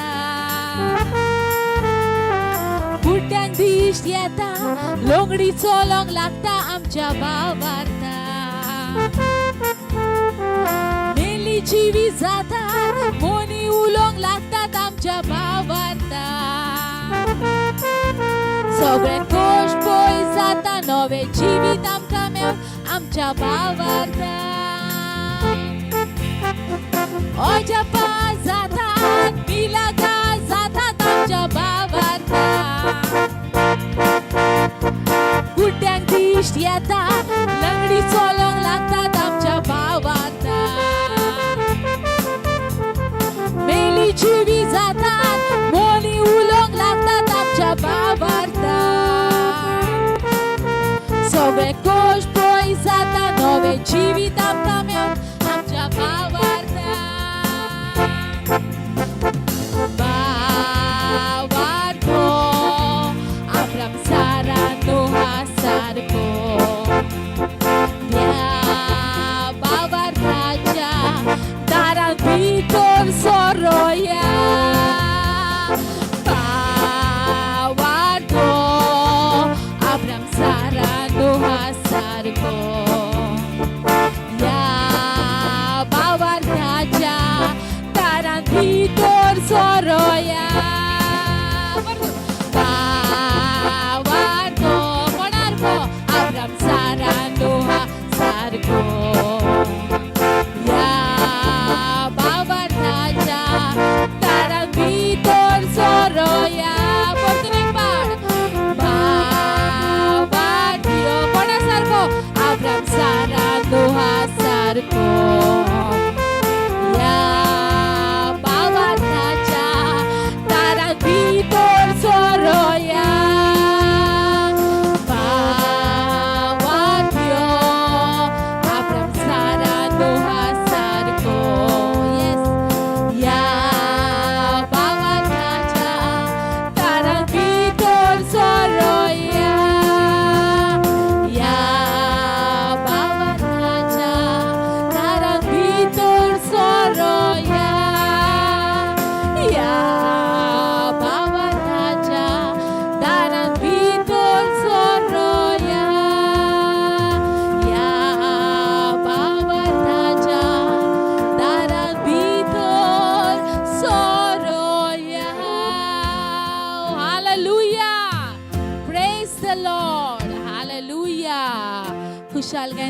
बुड्ड्यांक दिश्ट येता, लोंगडी चलोंक लागता आमच्या भावार्थान. मेली जिवी जातात, मोनी उलोवंक लागतात आमच्या भावार्थान. सगळे कश्ट पयस जाता, नवें जिवीत आमकां मेव आमच्या भावार्थान. अजापा जातात, मिलागा जातात आमच्या भावार्थान. कुड्ड्यांक दिश्ट येता, लंगडी चलोंक लागतात आमच्या भावार्थान. मेली जिवी जातात, मोनी उलोवंक लागतात आमच्या भावार्थान. सगळे कश्ट पयस जाता, नवें जिवीत आमकां मेव आमच्या भावार्थान. भावार्थो आब्राम, सारा, नोहा सारको, ह्या भावार्थाच्या दारान भितर सरोया. भावार्थो आब्राम, सारा, नोहा सारको, ह्या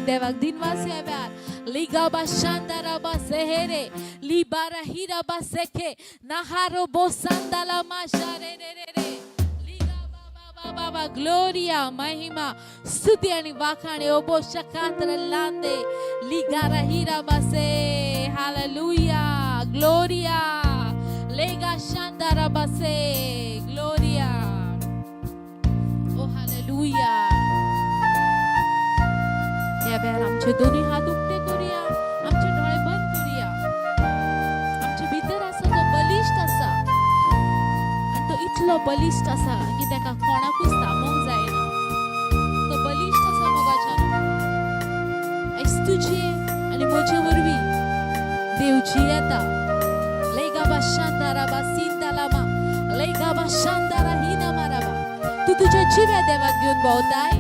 देवाक दिनवास ह्या वेळार. लिगाबा शांदाराबा सेहेरे लिबारा हिराबा सेखे नाहारो बो सांदाला माशा रे रे रे रे लिगा बा बा बा बा. ग्लोरिया, महिमा, स्तुती आणि वाखाणे. ओबो शकात्र लांदे लिगारा हिरा बासे. हालेलुया, ग्लोरिया, लेगा शांदारा बासे. ग्लोरिया, ओ हालेलुया. या वेळार आमचे दोन्ही हात उक्ते करूया, आमचे डोळे बंद करूया. आमचे भितर आसा तो बलिश्ट आसा आनी तो इतलो बलिश्ट आसा की ताका कोणाकूच थांबोवंक जायना. तो बलिश्ट आसा मोगाच्यान. आयज तुजे आनी म्हजे वरवीं देव जियेता. लेगाबा शांदाराबा सिंदालामा लेगाबा शांदारा हिना माराबा. तूं तुज्या जिव्या देवाक घेवन भोंवताय.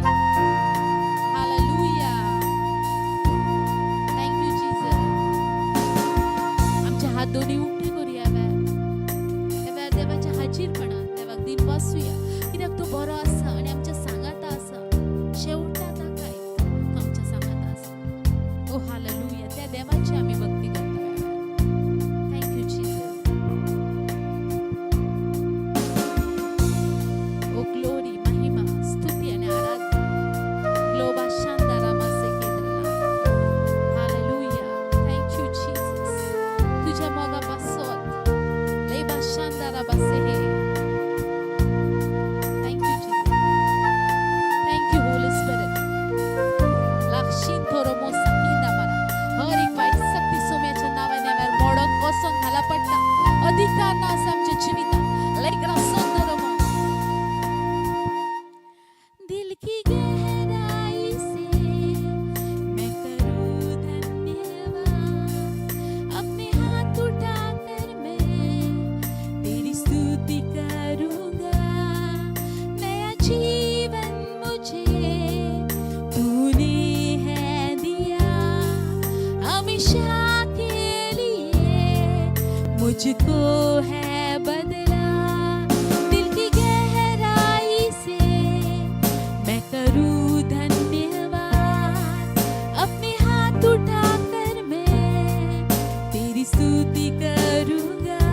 Hallelujah, thank you Jesus. आमचे हात दोन्ही उक्ते करूया वेळार. ह्या वेळार देवाच्या हाजीरपणान देवाक दिनवासूया, कित्याक तो बरो आसा आनी आमच्या सांगाता आसा. शेवटा दाखय तो आमच्या सांगाता आसा. ओ हालेलुया. त्या देवाची आमी भक्ती करता. Thank you Jesus. ओ ग्लोरी, महिमा, स्तुती आणि आराधना. ग्लोबा शांदारा मासे केंद्रला. Hallelujah, thank you Jesus. तुझ्या मोगा पासत लेबा शांदारा बासे हे. Thank you Jesus, thank you Holy Spirit. लाक्षीन थोरो साकिंदा मारा. हर एक वाईट शक्ती सोम्याच्या नावाने यावर मोडून वसोन घाला पडटा. अधिकार ना आसा आमच्या जिवितात. लेग्रा सोंदरमो. दिल की गहराई से मैं करूँ धन्यवाद. अपने हाथ उठाकर मैं तेरी स्तुति करूँगा. नया जीवन मुझे तूने है दिया, हमेशा के लिए मुझको है बदला. दिल की गहराई से मैं करूँ धन्यवाद. अपने हाथ उठाकर मैं तेरी स्तुति करूँगा.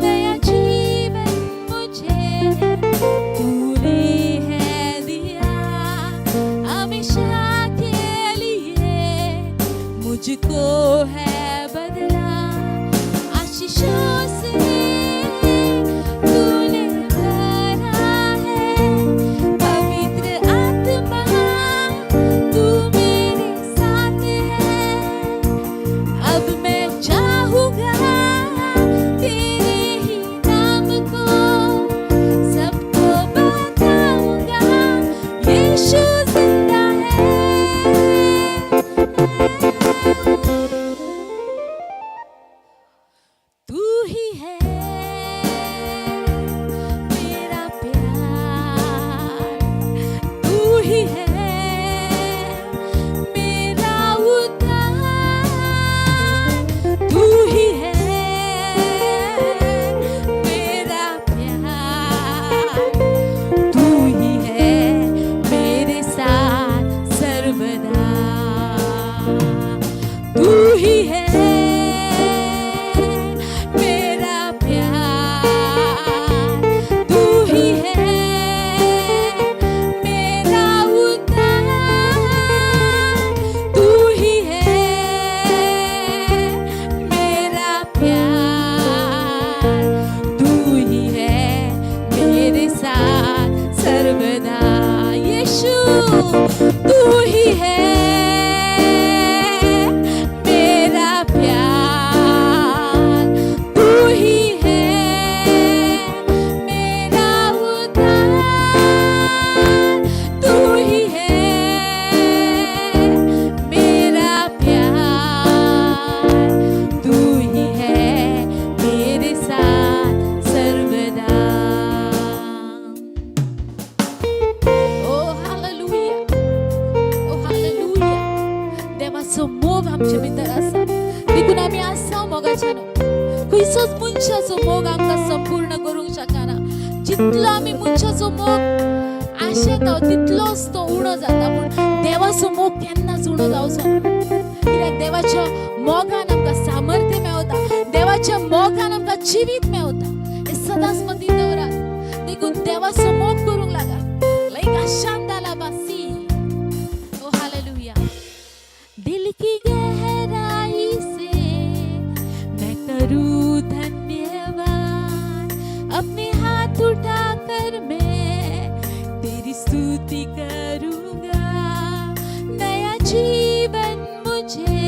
नया जीवन मुझे तूने है दिया, हमेशा के लिए मुझको है बदला. आशीषों से तूने भरा है, पवित्र आत्मा तू मेरे साथ है. अब मैं चाहूंगा तेरे ही नाम को, सबको बताऊंगा यीशु जिंदा है. तू ही है मेरा प्यार, तू ही है मेरा उद्धार, तू ही है मेरा प्यार, तू ही है मेरे साथ सर्वदा. तू ही है मेरा प्यार, तू ही है मेरा उद्धार, तू ही है मेरा प्यार, तू ही है मेरे साथ सर्वदा. यीशु, तू ही है मेरा प्यार, तू ही है मेरा उद्धार, तू ही है मेरा प्यार, तू ही है मेरे साथ सर्वदा. ओ हालेलुया, ओ हालेलुया. देवाचो मोग आमचे भितर आसा, देखून आमी आसा मोगाच्यान. खंयचोच मनशाचो मोग आमकां संपूर्ण करूंक शकना. जितलो आमी मनशाचो मोग आशेता, निशेताव तितलोच तो उणो जाता, पूण देवाचो मोग केन्नाच उणो जावचो ना. कित्याक देवाच्या मोगान आमकां सामर्थ्य मेवता, देवाच्या मोगान आमकां जिवीत मेवता. हें सदांच मतींत दवरात. देखून देवाचो मोग करूंक लागात. लायक शांताला बासी. ओ हालेलुया. दिल की गहराई से मैं करूँ धन्यवाद, अपने हाथ उठाकर मैं तेरी स्तुति करूँगा. नया जीवन मुझे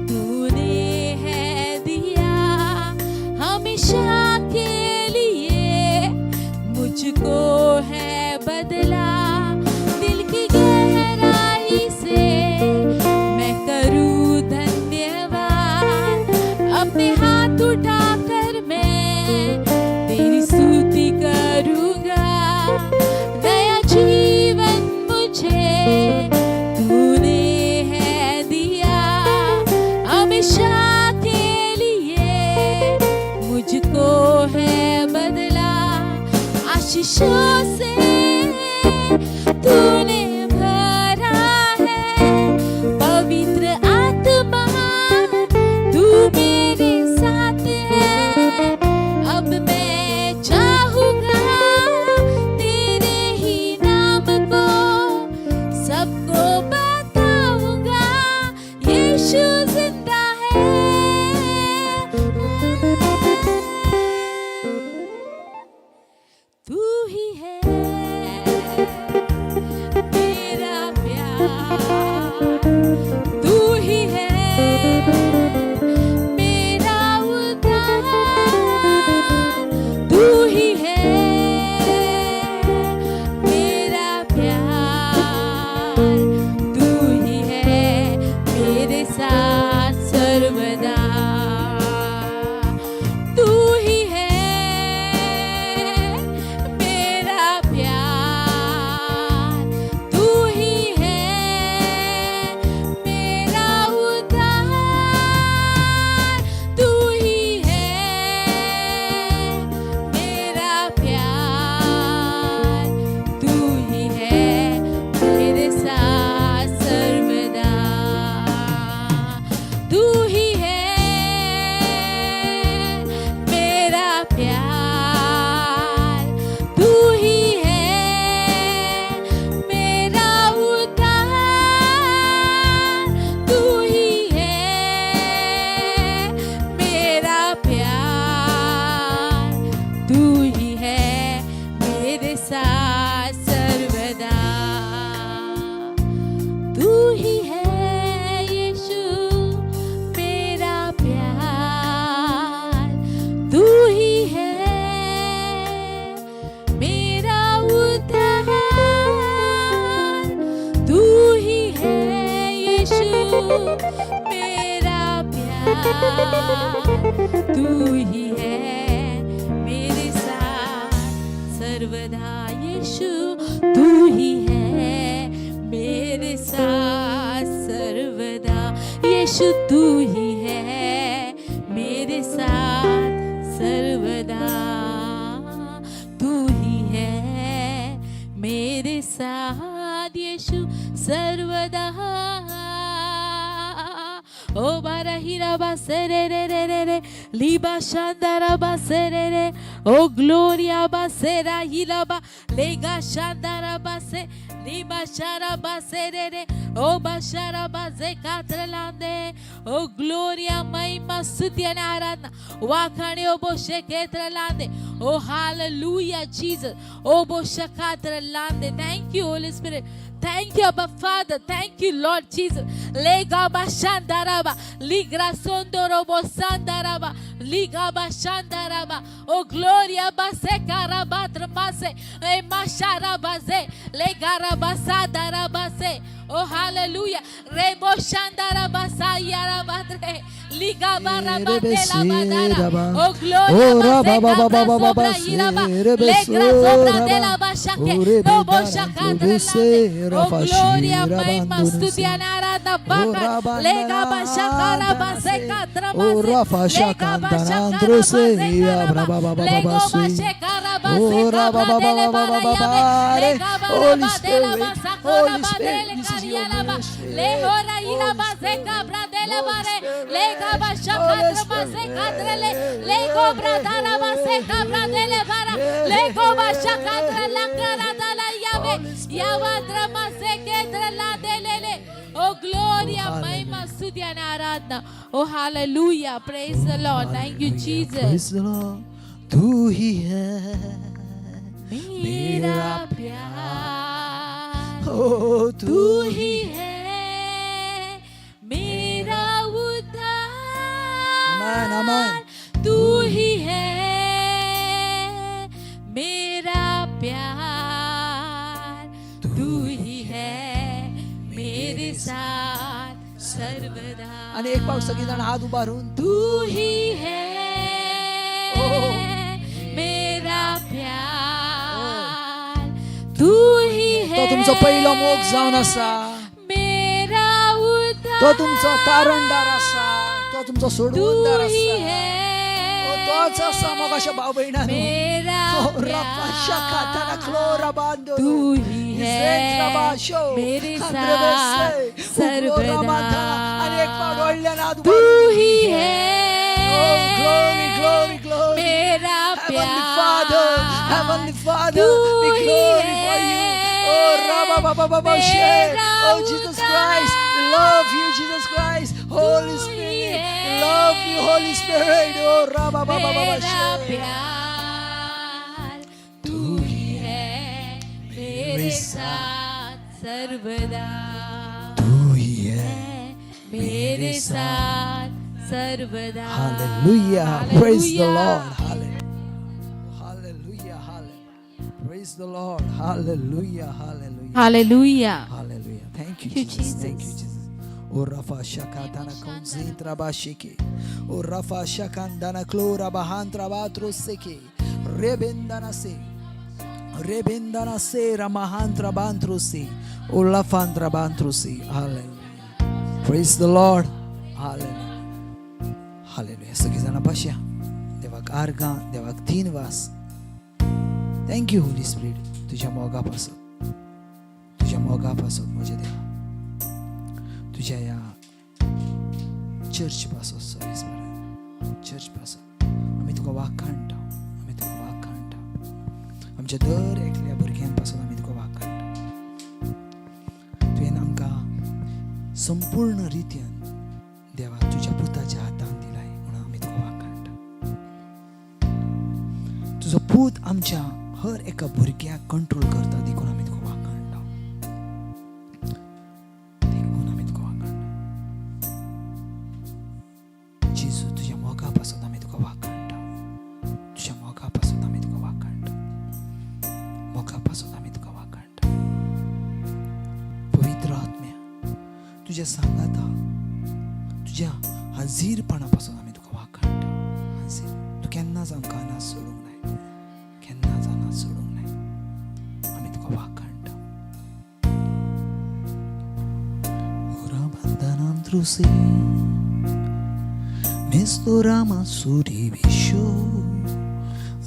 तूने है दिया, हमेशा के लिए मुझको है बदला. दिल की गहराई से मैं करूँ धन्यवाद, अपने हाथ उठाकर मैं तेरी स्तुति करूँगा. नया जीवन मुझे तूने है दिया, हमेशा के लिए मुझको है बदला. आशीषों से तूने भरा है, पवित्र आत्मा तू मेरे साथ है. अब मैं चाहूंगा तेरे ही नाम को, सबको बताऊंगा यीशु जिंदा है. तू ही है मेरा प्यार, तू ही है मेरा उद्धार, तू ही है मेरा प्यार, तू ही है मेरे साथ सर्वदा. तू ही है मेरा प्यार, तू ही है मेरा उद्धार, तू ही है मेरा प्यार, तू ही है मेरे साथ सर्वदा. तू ही है मेरा प्यार, तू ही है मेरा उद्धार, तू ही है मेरा प्यार, तू ही है मेरे साथ सर्वदा. तू ही है यीशु मेरा प्यार, तू ही है मेरा उद्धार, तू ही है यीशु मेरा प्यार, तू ही है मेरे साथ सर्वदा. यीशु तू ही है मेरे साथ सर्वदा. यीशु तू ही है मेरे साथ सर्वदा. तू ही है मेरे साथ यीशु सर्वदा. ओ बारा हीरा बा से रे रे रे रे रे लीबा शांदारा बा से रे रे. ओ ग्लोरिया बा से रा हिला बा लेगा शांदारा बा से लीबा शारा बा से रे रे. ओ बा शारा बा जे कात्रलांदे. ओ ग्लोरिया, महिमा, स्तुति आणि आराधना वाखाणे. ओ बो शेकेत्रलांदे. ओ हालेलुया जीसस. ओ बो शकात्रलांदे. Thank you, Holy Spirit. Thank you, Abba Father. Thank you, Lord Jesus. Lega ba shandaraba. Ligra sondorobo sandaraba. Liga ba shandaraba. Oh gloria ba sekaraba tramase. E masharabaze. Legaraba sadarabase. Oh hallelujah. Rebo shandaraba sayarabatre. Liga baraba de la badara. Oh gloria Oh, ba ba ba ba ba ba ba ba sobra iraba. se, Legra sobra de la bashake. Ore No bo bedara, shakatra se, lande. Oh rafa gloria, shira mahima, bandunu स्तुति se. आणि आराधना. Rabaka Lega Shakara Baseka O Rafa Shakantana Androse Lego O Raba Baba Baba Baba Holy Spirit, Holy Spirit, this is your ministry. Holy Spirit, Oh Gloria, महिमा, स्तुती आणि आराधना. Oh hallelujah. Praise the Lord. Thank you, Jesus. Praise the Lord. तू ही है मेरा प्यार, ओ तू ही है मेरा उद्धार. Amen, amen. तू ही है मेरा प्यार, तू ही है मेरे साथ सर्वदा. आणि एक पाव सगळी जण हात उभारून. तू ही है मेरा प्यार, तू ही है तो तुमचो पहिलो मोग जावन आसा. मेरा उद्धार, तो तुमचो तारणदार आसा, तो तुमचो तू सोडवणदार ही आसा. है ओ तोच आसा मोगाच्या भाव भयणांनो. मेरा ओ रफा शकाताना प्यार, क्लोरा बांदो तू ही है मेरे साथ सर्वदा. आणि एक पाव डोळ्यान हात तू उभारून. ही है Oh, glory, glory, glory. मेरा Heavenly Father, प्यार, Heavenly Father, तू we he glorify you. Oh, Rabba Baba Baba She. मेरा Oh, Jesus Christ, we love you, Jesus Christ. Holy तू ही Spirit, we Hai love you, Holy Spirit. Oh, Rabba Baba Baba मेरा She. प्यार, तू ही है मेरे साथ सर्वदा. तू ही है मेरे साथ सर्वदा. Hallelujah. Praise the Hallelujah. Lord. Hallelujah. Hallelujah. Hallelujah. Praise the Lord. Hallelujah. Hallelujah. Hallelujah. Hallelujah. Thank you, Thank you, Jesus. Thank you, Jesus. Jesus. O Rafa Shakatana Konzintra Bashiki. O Rafa Shakandana Klora Bahantra Batro Seki. Rebendana Se. Rebendana Se Ramahantra Bantro Se. O Lafantra Bantro Se. Hallelujah. Praise the Lord. Hallelujah. Hallelujah. सगळी जाणां बसया. देवाक आर्गां, देवाक तीन वास. Thank you Holi spirit, तुज्या मोगा पासत, तुज्या मोगा पासत म्हज्या देवा, तुज्या ह्या चर्च पासत, सर्वीस चर्च पासत आमी तुका वाखाणटा, आमी तुका वाखाणटा. आमच्या दर एकल्या भुरग्यां पासत आमी तुका वाखाणटा. तुवें आमकां संपूर्ण रित्यान देवा तुज्या पुताच्या हातान दिलाय म्हणून आमी तुका वाखाणटा. तुजो पूत आमच्या हर एका भुरग्याक कंट्रोल करता, देखून आमी तुका वाखाणटा, देखून आमी तुका वाखाणटा. जेजू, तुज्या मोगा पासत आमी तुका वाखाणटा, तुज्या मोगा पासत आमी तुका वाखाणटा, मोगा पासत आमी तुका वाखाणटा. पवित्र आत्म्या, तुज्या सांगाता, तुज्या हाजीरपणा पासून आमी तुका वाखाणटा. हाजीर तूं केन्नाच आमकां अनाथ सोडूंक नाय, केन्नाच अनाथ सोडूंक नाय. आमी तुका वाखाणटा. Urabandanandruse Mestorama suri vishu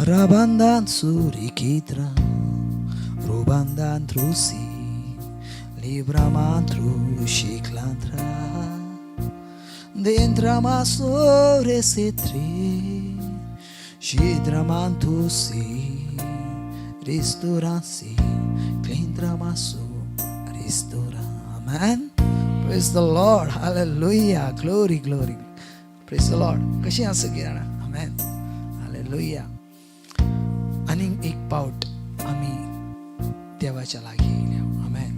Rabandan suri kitra Rubandan trusi Libramantru shiklantra Dentrama sore setri Shidramantusi Ristoransi Klintramasu Ristora. Amen. Praise the Lord. Hallelujah. Glory, glory. Praise the Lord. कशी आसा सगळीं जाणां? Amen. Hallelujah. आनीक एक पावट आमी देवाच्या लागीं येयल्या. Amen.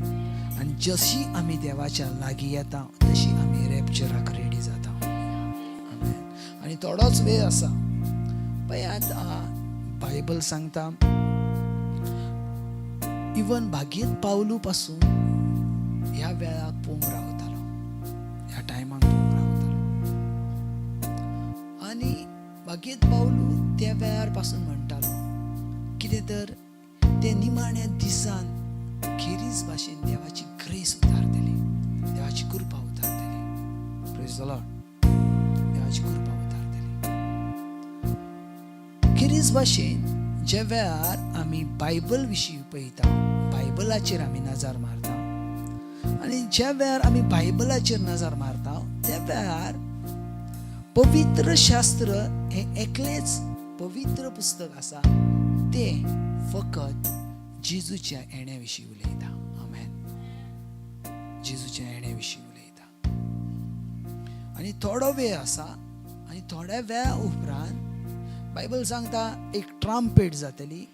आनी जशी आमी देवाच्या लागीं येता, तशी आमी रॅप्चराक रेडी जाता. Amen. आनी थोडोच वेळ आसा. पळयात, बायबल सांगता, इवन भागीत पावलू पासून ह्या वेळाक पळोवंक रावतालो, ह्या टायमाक पळोवंक रावतालो. आनी भागीत पावलू त्या वेळार पासून म्हणटालो, कितें तर ते निमाण्या दिसान खेरीज भाशेन देवाची ग्रेस उतारतली, देवाची कृपा उतारतली. Praise the Lord. देवाची कृपा उतारतली. खेरीज भाशेन ज्या वेळार आमी बायबल विशीं पळयता, बायबलाचेर आमी नजर मारता आनी ज्या वेळार आमी बायबलाचेर नजर मारता त्या वेळार पवित्र शास्त्र हें एकलेंच पवित्र पुस्तक आसा, तें फकत जेजूच्या येण्या विशीं उलयता. आमेन. जेजूच्या येण्या विशीं उलयता आनी थोडो वेळ आसा आनी थोड्या वेळा उपरांत बायबल सांगता एक ट्राम्पेट जातली,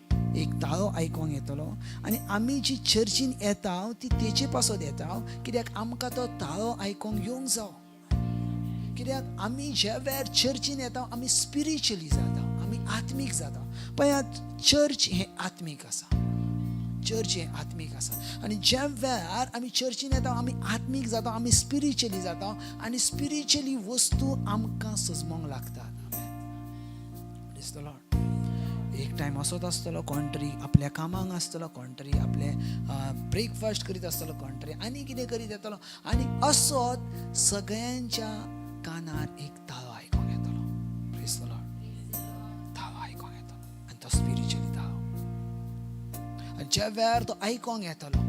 एक ताळो आयकोंक येतलो आनी आमी जी चर्चीन येता ती तेचे पासत येता, कित्याक आमकां तो ताळो आयकोंक येवंक जावो. कित्याक आमी ज्या वेळार चर्चीन येता आमी स्पिरिच्युअली जाता, आमी आत्मीक जाता. पळयात, चर्च हें आत्मीक आसा, चर्च हें आत्मीक आसा आनी ज्या वेळार आमी चर्चीन येता आमी आत्मीक जाता, आमी स्पिरिच्युअली जाता आनी स्पिरिच्युअली वस्तू आमकां सजमोंक लागतात. Praise the Lord. एक टायम असोच आसतलो, कोण तरी आपल्या कामांक आसतलो, कोण तरी आपले ब्रेकफास्ट करीत आसतलो, कोण तरी आनी कितें करीत येतलो आनी असोच सगळ्यांच्या कानार एक ताळो आयकोंक येतलो. Praise the Lord. ताळो आयकोंक येतलो आनी तो स्पिरिच्युअली ताळो, आनी ज्या वेळार तो आयकोंक येतलो,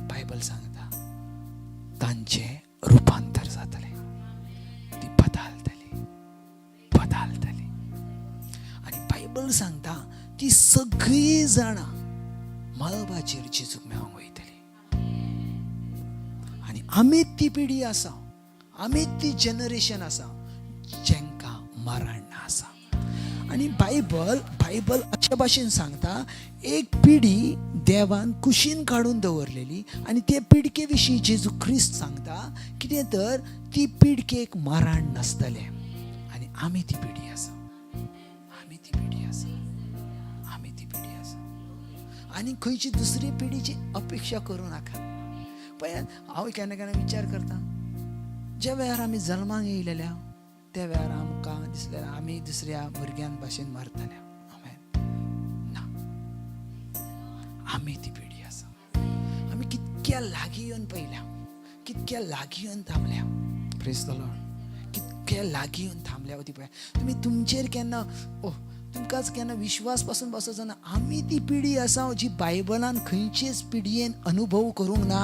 बायबल सांगता तांचें रुपांतर जातलें, ती बदलतली, बदलतली. आनी बायबल सांगता ती सगळीं जाणां मळबाचेर जेजूक मेळोंक वयतली. आनी आमी ती पिढी आसा, आमी ती जनरेशन आसा जेंकां मरण आसा. आनी बायबल अशे भाशेन सांगता, एक पिढी देवान कुशीन काडून दवरलेली आनी ते पिडके विशीं जेजू क्रिस्त सांगता कितें तर ती पिडकेक मरण नासतलें. आनी आमी ती पिढी आसा, आमी ती पिढी आसा, आमी ती पिढी आसा. आनी खंयची दुसरी पिढीची अपेक्षा करूं नाका. पळयात, हांव केन्ना केन्ना विचार करता, ज्या वेळार आमी जल्माक येयलेल्या त्या वेळार आमकां दिसलें आमी दुसऱ्या भुरग्यां भाशेन मरतले. आमेन. ना, आमी ती पिढी आसा. आमी कितक्या लागीं येवन पळयल्या, कितक्या लागीं येवन थांबल्या. Praise the Lord. कितक्या लागीं येवन थांबल्या ती पळय. तुमी तुमचेर केन्ना तुमकांच केन्ना विश्वास पासून बसोचो ना. आमी ती पिढी आसा जी बायबलान खंयचेच पिढयेन अनुभव करूंक ना,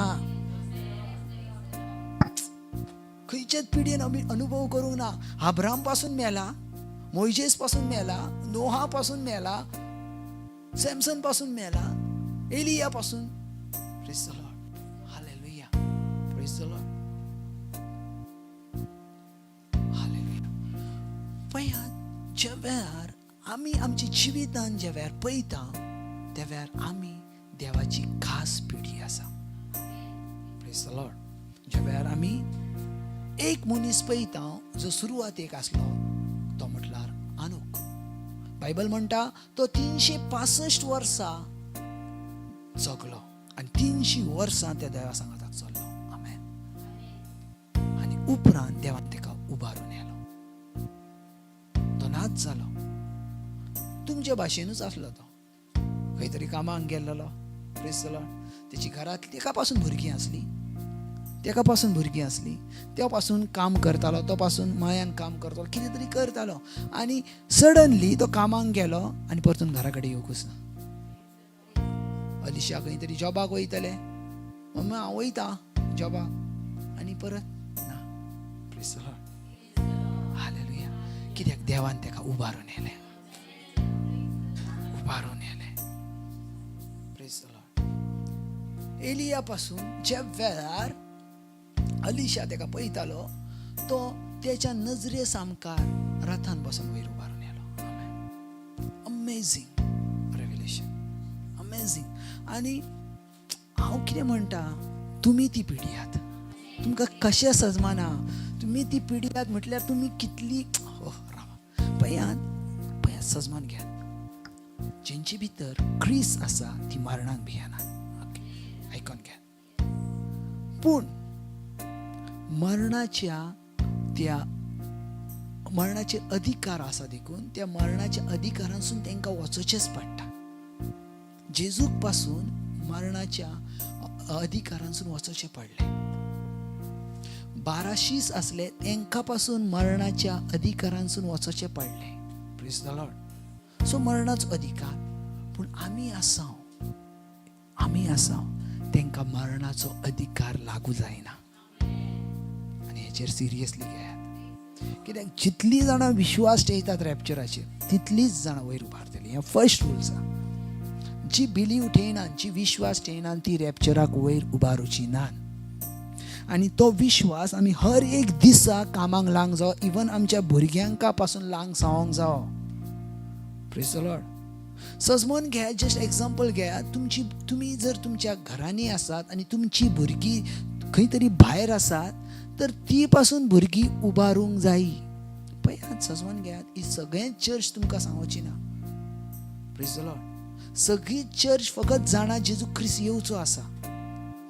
खंयचेच पिढयेन आमी अनुभव करूंक ना. आब्राम पासून मेला, मोयजेस पासून मेला, नोहा पासून मेला, सॅमसन पासून मेला, एलिया पासून. Praise the Lord. Hallelujah. Praise the Lord. Hallelujah. पळयात, ज्या वेळार आमी आमच्या जिवितान ज्या वेळार पळयता त्या वेळार आमी देवाची खास पिढी आसा. Praise the Lord. ज्या वेळार आमी एक मनीस पळयता जो सुरवातेक आसलो तो म्हटल्यार आनूक. बायबल म्हणटा तो 365 वर्सां जगलो आनी 300 वर्सां त्या देवा सांगाताक चल्लो. आमेन. आनी उपरांत देवान ताका उबारून व्हेलो, तो नाच जालो. तुमचे भाशेनूच आसलो तो, खंय तरी कामाक गेल्लो. Praise the Lord. तेची घरांतली तेका पासून भुरगीं आसली, तेका पासून भुरगीं आसली, त्या पासून काम करतालो, तो पासून मायान काम करतालो, कितें तरी करतालो. आनी सडनली तो कामाक गेलो आनी परतून घरा कडेन येवकूच ना. अलिशा खंय तरी जॉबाक वयतले, मम्मा हांव वयता जॉबाक, आनी परत ना. Praise the Lord. Hallelujah. कित्याक देवान तेका उबारून व्हेलें, उबारून व्हेलें. Praise the Lord. Elia पासून ज्या वेळार अलिशा तेका पळयतालो तो तेच्या नजरे सामकार रथान बसून वयर उबारून येलो. Amazing revelation, amazing. आनी हांव कितें म्हणटा, तुमी ती पिढी आहात, तुमकां कशें सजमाना तुमी ती पिढी आहात म्हटल्यार तुमी कितली रावा पळयात, पळयात, सजमान घेयात. जेंचे भितर क्रीस आसा ती मरणाक भियेनात. ओके, आयकोन घेयात. पूण मरणाच्या त्या मरणाचे अधिकार आसा देखून त्या मरणाच्या अधिकारांसून तांकां वचोचेंच पडटा. जेजूक पासून मरणाच्या अधिकारांसून वचोचें पडलें. 12 शीस आसले तेंकां पासून मरणाच्या अधिकारांसून वचोचें पडलें. Praise the Lord. सो मरणाचो अधिकार, पूण आमी आसाव, आमी आसाव तेंकां मरणाचो अधिकार लागू जायना. आनी हेचेर सिरियसली घेयात, कित्याक जितलीं जाणां विश्वास ठेयतात रॅप्चराचेर तितलींच जाणां वयर उबारतलीं. हें फर्स्ट रूल्स आसा. जी बिलीव ठेयनात, जी विश्वास ठेयनात ती रॅप्चराक वयर उबारुची नात. आनी तो विश्वास आमी हर एक दिसा कामाक लावंक जावो, इवन आमच्या भुरग्यांका पासून लावंक सावंक जावो. Praise the Lord. सजमोन घेयात, जस्ट एग्जाम्पल घेयात, तुमची तुमी जर तुमच्या घरांनी आसात आनी तुमची भुरगीं खंय तरी भायर आसात तर ती पासून भुरगीं उबारूंक जायी. पळयात, सजमोन घेयात, ही सगळें चर्च तुमकां सांगोची ना. Praise the Lord. सगळी चर्च फकत जाणा जेजू क्रिस्त येवचो आसा,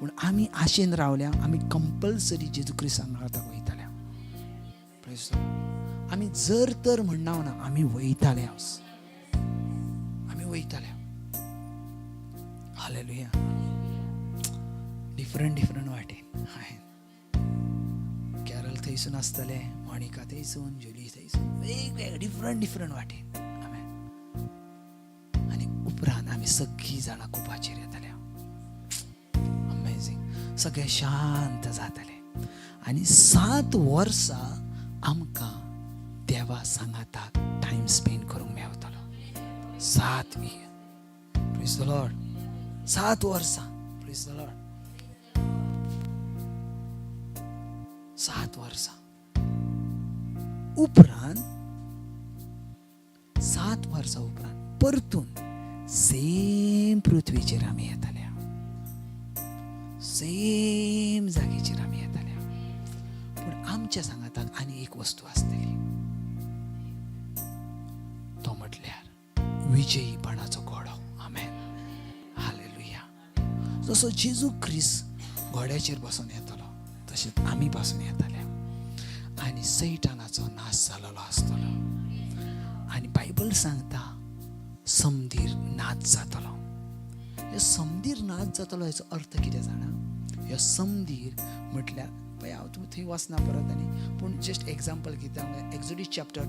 पूण आमी आशेन रावल्या आमी कंपल्सरी जेजू क्रिस्त हांगा वयतल्या. Praise the Lord. आमी जर तर म्हणना ना, आमी वयताले हांव, आमी वयताले. हालेलुया. डिफरंट डिफरंट वाटेन हांवें कॅरल थंयसून आसतलें, मोनिका थंयसून, जुली थंयसून, वेगवेगळे डिफरंट डिफरंट वाटेन. आमेन. आनी उपरांत आमी सगळीं जाणां कुपाचेर येतले. अमेझींग. सगळें शांत जातलें आनी 7 वर्सां आमकां देवा सांगाताक टायम स्पेंड करूंक मेवतलो. 7 year. Praise the Lord. 7 वर्सां. Praise the Lord. 7 वर्सां उपरांत, 7 वर्सां उपरांत परतून सेम पृथ्वीचेर आमी येतले, सेम जागेचेर आमी येतले. पूण आमच्या सांगाताक आनी एक वस्तू आसतली, तो म्हटल्यार विजयीपणाचो घोडो. आमेन. हालेलुया. जसो जेजू क्रिस्त घोड्याचेर बसून येतलो तशेंच आमी पासून येतले आनी सैतानाचो नाश जालेलो आसतलो. आनी बायबल सांगता समदीर नाच जातलो. हे समदीर नाच जातलो हेचो अर्थ कितें जाणा? ह्यो समदीर म्हटल्यार पळय हांव तुमी थंय वचना परत, आनी पूण जस्ट एग्जाम्पल कितें, एक्सोडस चॅप्टर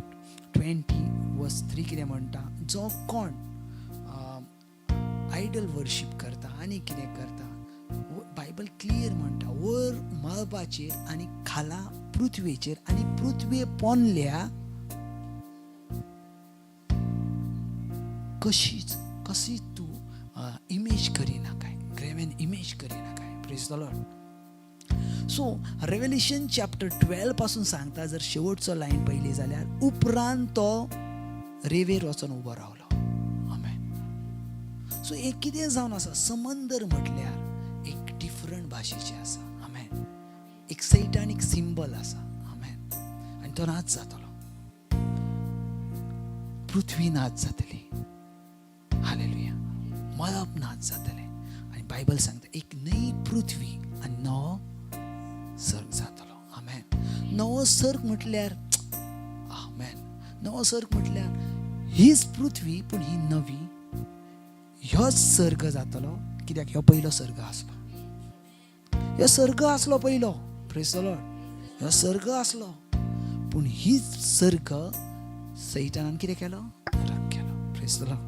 20 verse 3 कितें म्हणटा, जो कोण आयडल वर्शीप करता आनी कितें करता, बायबल क्लियर म्हणटा वर मळबाचेर आनी खाला पृथ्वेचेर आनी पृथ्वे पोनल्या कशीच कशी तूं इमेज करिनाकाय, ग्रेवेन इमेज करिनाकाय. Praise the Lord. So Revelation chapter 12 पासून सांगता, जर शेवटचो लायन पयली जाल्यार उपरांत तो रेवेर वचोन उबो रावलो. आमेन. सो एक कितें जावन आसा, समंदर म्हटल्यार एक डिफरंट भाशेचें आसा. आमेन. एक सैटानीक सिंबल आसा. आमेन. आनी तो नाच जातलो, पृथ्वी नाच जातली. हालेलुया. मळब नाच जातलें. आनी बायबल सांगता एक नवी पृथ्वी आनी नवो सर्ग जातलो. आमेन. नवो सर्ग म्हटल्यार, आमेन, नवो सर्ग म्हटल्यार हीच पृथ्वी पूण ही नवी, ह्योच सर्ग जातलो. कित्याक ह्यो पयलो सर्ग आसलो, ह्यो सर्ग आसलो पयलो. Praise the Lord. ह्यो सर्ग आसलो, पूण हीच सर्ग सैतानान कितें केलो, नरक केलो. Praise the Lord.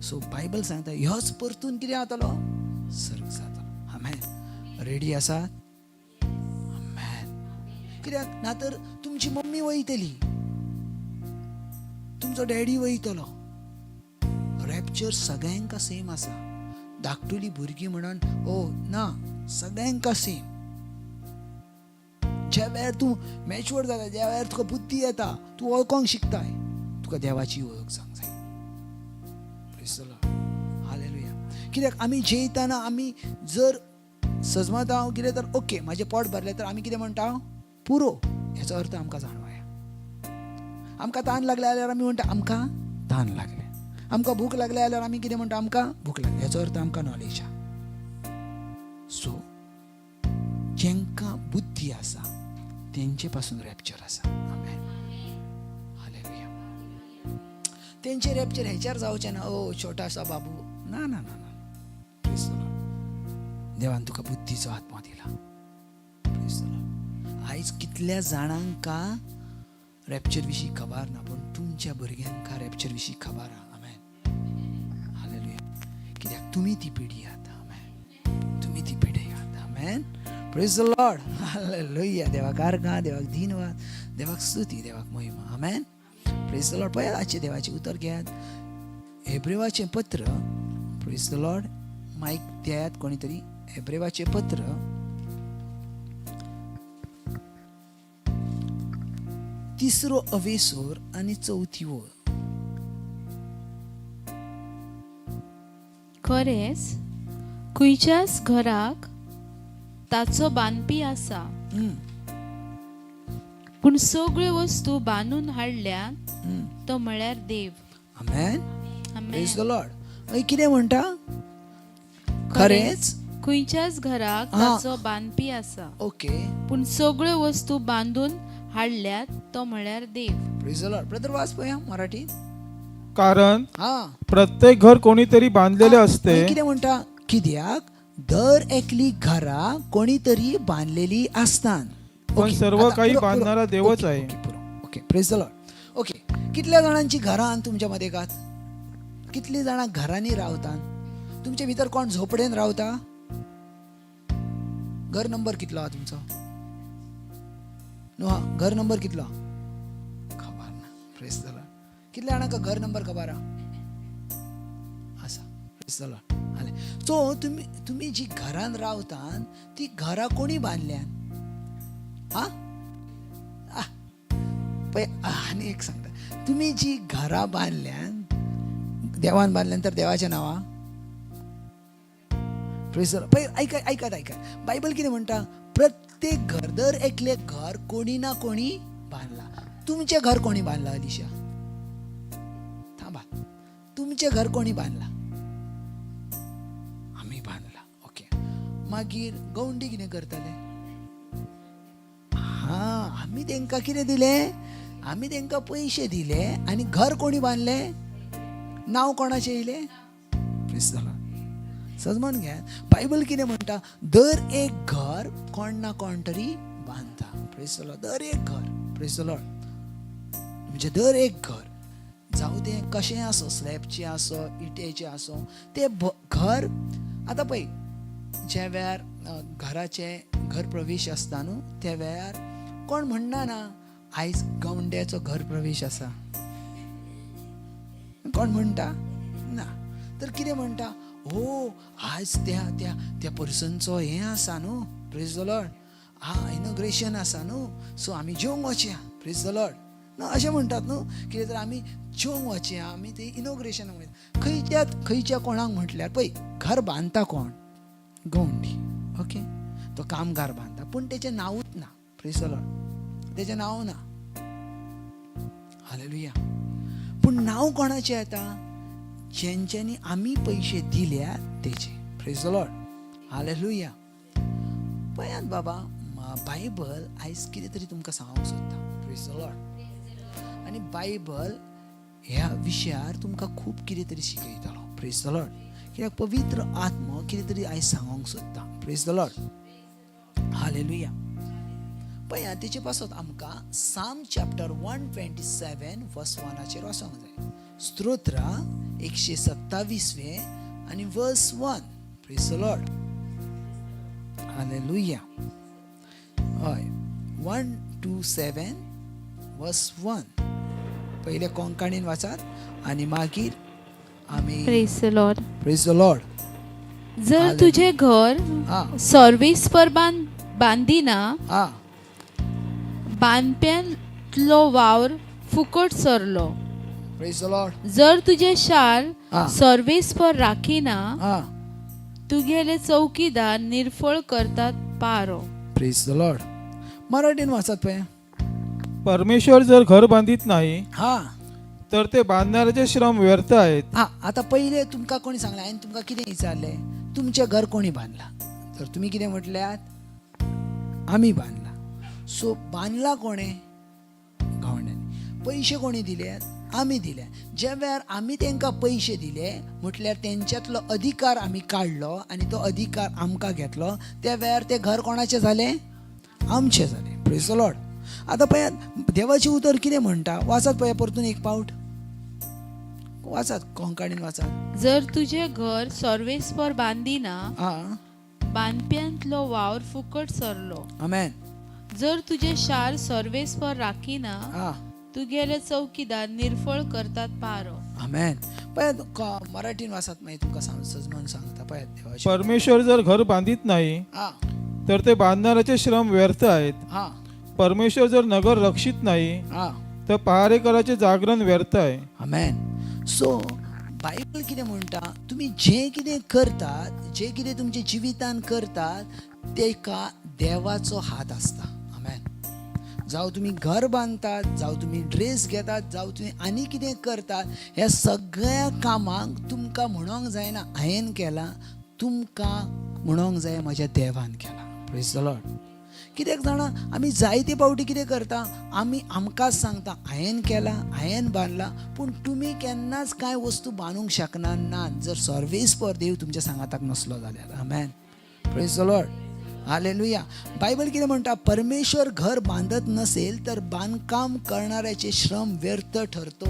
So Bible सांगता ह्योच परतून कितें जातलो, सर्ग जातलो. आमेन. रेडी आसात? आमेन. कित्याक ना तर तुमची मम्मी वयतली, तुमचो डॅडी वयतलो. रॅप्चर सगळ्यांका सेम आसा. धाकटुली भुरगीं म्हणून ओ ना, सगळ्यांका सेम. ज्या वेळार तूं मॅच्युअर जाता, ज्या वेळार तुका बुद्धी येता, तूं वळखोंक शिकताय, तुका देवाची वळख जावंक जाय. Praise the Lord. हालेलुया. कित्याक आमी जेयताना आमी जर सजमत हांव कितें तर ओके म्हाजें पोट भरलें तर आमी कितें म्हणटा, पुरो. हेचो अर्थ आमकां जाणवया. आमकां तान लागलें जाल्यार आमी म्हणटा आमकां तान लागलें. आमकां भूक लागली जाल्यार आमी कितें म्हणटा, आमकां भूक लागली. हेचो अर्थ आमकां नॉलेज आहा. सो जेंकां बुद्धी आसा तेंचे पासून रॅप्चर आसा. आमेन. हालेलुया. तेंचे रॅप्चर हेच्यार जावचें ना, ओ छोटासा बाबू, ना ना ना ना. Praise the Lord. देवान तुका बुद्धीचो आत्मो दिला. Praise the Lord. आयज कितल्या जाणांका रॅप्चर विशीं खबर ना, पूण तुमच्या भुरग्यांका रॅप्चर विशीं खबर आहा. आमेन, हालेलुया. कित्याक तुमी ती पिढी आहात. आमेन, तुमी ती पिढी आहात. आमेन, प्रेज the Lord, hallelujah. देवाक आर्गां, देवाक धन्यवाद, देवाक स्तुती, देवाक महिमा. आमेन, प्रेज the Lord. पळयात आजचें देवाचें उतर घेयात, हेब्रेवाचें पत्र. प्रेज the Lord. मायक दियात कोणी तरी. हेब्रेवाचें पत्र तिसरो अवेसोर आनी चवथी ओळ. खरेंच खंयच्याच घराक ताचो बांदपी आसा, पूण सगळ्यो वस्तू बांदून हाडल्यात तो म्हळ्यार देव. आमेन. आमेन. प्रेज the Lord. हय, कितें म्हणटा? खरेंच खंयच्याच घराक ताचो बांदपी आसा, पूण सगळ्यो वस्तू बांदून हाडल्यात तो म्हळ्यार देव. प्रेज the Lord. Brother, वाच पळया मराठी. कारण प्रत्येक घर कोणीतरी बांधलेले असते. हय, कितें म्हणटा? कित्याक दर एकली घरा कोणी तरी बांदलेली आसतात. पण सर्व काही बांधणारा देवच आहे. Okay, praise the Lord. Okay, कितल्या जाणांची घरां तुमच्या मध्ये गात? कितली जाणां घरांनी रावतात? तुमचे भितर कोण झोपडेन रावता? घर नंबर कितलो आहा तुमचो? न्हू, हा घर नंबर कितलो खबर ना. प्रेज the Lord. कितल्या जाणांक घर नंबर खबर आहा? आसा. प्रेज the Lord. आले. सो तुमी तुमी जी घरान रावतात ती घरां कोणी बांदल्यान? हा आ, पळय आनी एक सांगता, तुमी जी घरां बांदल्यान देवान बांदल्यान तर देवाच्या नांवा. प्रेज the Lord. पळय, आयकात आयकात आयकात, बायबल कितें म्हणटा? प्रत्येक घर, दर एकलें घर कोणी ना कोणी बांदला. तुमचें घर कोणी बांदला? अलिशा, थांबा. तुमचें घर कोणी बांदला? आमी बांदला. ओके, मागीर गवंडी कितें करतले? हा, आमी तांकां कितें दिलें? आमी तांकां पयशे दिले आनी घर कोणी बांदलें? नांव कोणाचें येयलें? प्रेज the Lord. सजमान घ्या, बायबल कितें म्हणटा? दर एक घर कोण ना कोण तरी बांदता. प्रेज the Lord. दर एक घर. प्रेज the Lord. म्हणजे दर एक घर जावं तें कशें आसो, स्लॅबचें आसो, इटेचें आसो, तें घर. आतां पळय, ज्या वेळार घराचें घर प्रवेश आसता न्हू, त्या वेळार कोण म्हणना ना, आयज गवंड्याचो घर प्रवेश आसा. कोण म्हणटा ना. तर कितें म्हणटा? हो, आयज त्या त्या त्या पर्सनचो हें आसा न्हू. प्रेज the Lord. हा, इनॉग्रेशन आसा न्हू, सो आमी जेवंक वचया. प्रेज the Lord. ना, अशें म्हणटात न्हू कितें तर, आमी जेवंक वचया, आमी ते इनॉग्रेशनाक वयता. खंयच्या खंयच्या कोणाक म्हटल्यार पळय, घर बांदता कोण? गवंडी. ओके, तो कामगार बांदता, पूण तेचें नांवूच ना. प्रेज the Lord. तेचें नांव ना. हालेलुया. पूण नांव कोणाचें येता? जेंच्यांनी आमी पयशे दिल्या तेचे. प्रेज the Lord. Hallelujah. पळयात बाबा, बायबल आयज कितें तरी तुमकां सांगूंक सोदता. प्रेज the Lord. आनी बायबल ह्या विशयार तुमकां खूब कितें तरी शिकयतलो. प्रेज the Lord. कित्याक पवित्र आत्मो कितें तरी आयज सांगूंक सोदता. प्रेज the Lord. Hallelujah. पळया, तेचे पासत आमकां Psalm chapter 127 verse वनाचेर वचोंक जाय. स्तोत्र 127वें आनी verse 1. Praise the Lord. Hallelujah. हय, 127 वर्स 1. पयले कोंकणीन वाचात आनी मागीर आमी. Praise the Lord. Praise the Lord. जर तुझे घर सर्वेस्पर बांदिना, बांदप्यांतलो वावर फुकट सरलो. प्रेज the Lord. जर तुझे शार सर्वेस्पर राखिना, तुगेले चौकीदार निर्फळ करतात पारो. प्रेज the Lord. मराठीन वाचात पळय. परमेश्वर जर घर बांधित नाही, तर ते बांधणाऱ्याचे श्रम व्यर्थ आहेत. हा, आता पहिले तुमकां कोणी सांगलें? हांवें तुमकां कितें विचारलें? तुमचें घर कोणी बांदलां? तर तुमी कितें म्हटल्यात? आमी बांदलां. सो बांदलां कोणें? गांवड्यांनी. पयशे कोणी दिले? आमी दिले. ज्या वेळार आमी तांकां पयशे दिले म्हटल्यार तेंच्यांतलो अधिकार आमी काडलो आनी तो अधिकार आमकां घेतलो. त्या वेळार तें घर कोणाचें जालें? आमचें जालें. प्रेज the Lord. आतां पळयात देवाचें उतर कितें म्हणटा, वाचात पळया परतून एक पावट वाचात, कोंकणीन वाचात. जर तुझे घर सर्वेस्पर बांदिना, आं बांदप्यांतलो वावर फुकट सरलो. आमेन. जर तुझे शार सर्वेस्पर राखिना, आं तुगेले चौकीदार निर्फळ करतात पारो. आमेन. पळयात मराठीन वाचात, मागीर तुमकां सजमान सांगता. पळयात देवाचें. परमेश्वर जर घर बांधित नाही आं तर ते बांधणाऱ्याचे श्रम व्यर्थ आहेत. आं परमेश्वर जर नगर रक्षित नाही आं तर पहारेकराचे जागरण व्यर्थ आहे. आमेन. सो बायबल कितें म्हणटा, तुमी जें कितें करतात, जें कितें तुमच्या जिवितान करतात तेका देवाचो हात आसता. आमेन. जावं तुमी घर बांदतात, जावं तुमी ड्रेस घेतात, जावं तुमी आनी कितें करतात, ह्या सगळ्या कामांक तुमकां म्हणोंक जायना हांवें केलां, तुमकां म्हणोंक जाय म्हज्या देवान केलां. प्रेज the Lord. कित्याक जाणा, आमी जायते फावटी कितें करता, आमी आमकांच सांगता हांवें केलां, हांवें बांदलां, पूण तुमी केन्नाच कांय वस्तू बांदूंक शकना ना जर सर्वेस्पर देव तुमच्या सांगाताक नसलो जाल्यार. आमेन. Praise the Lord. Hallelujah. Bible कितें म्हणटा, परमेश्वर घर बांदत नसेल तर बांदकाम करणाऱ्याचे श्रम व्यर्थ ठरतो.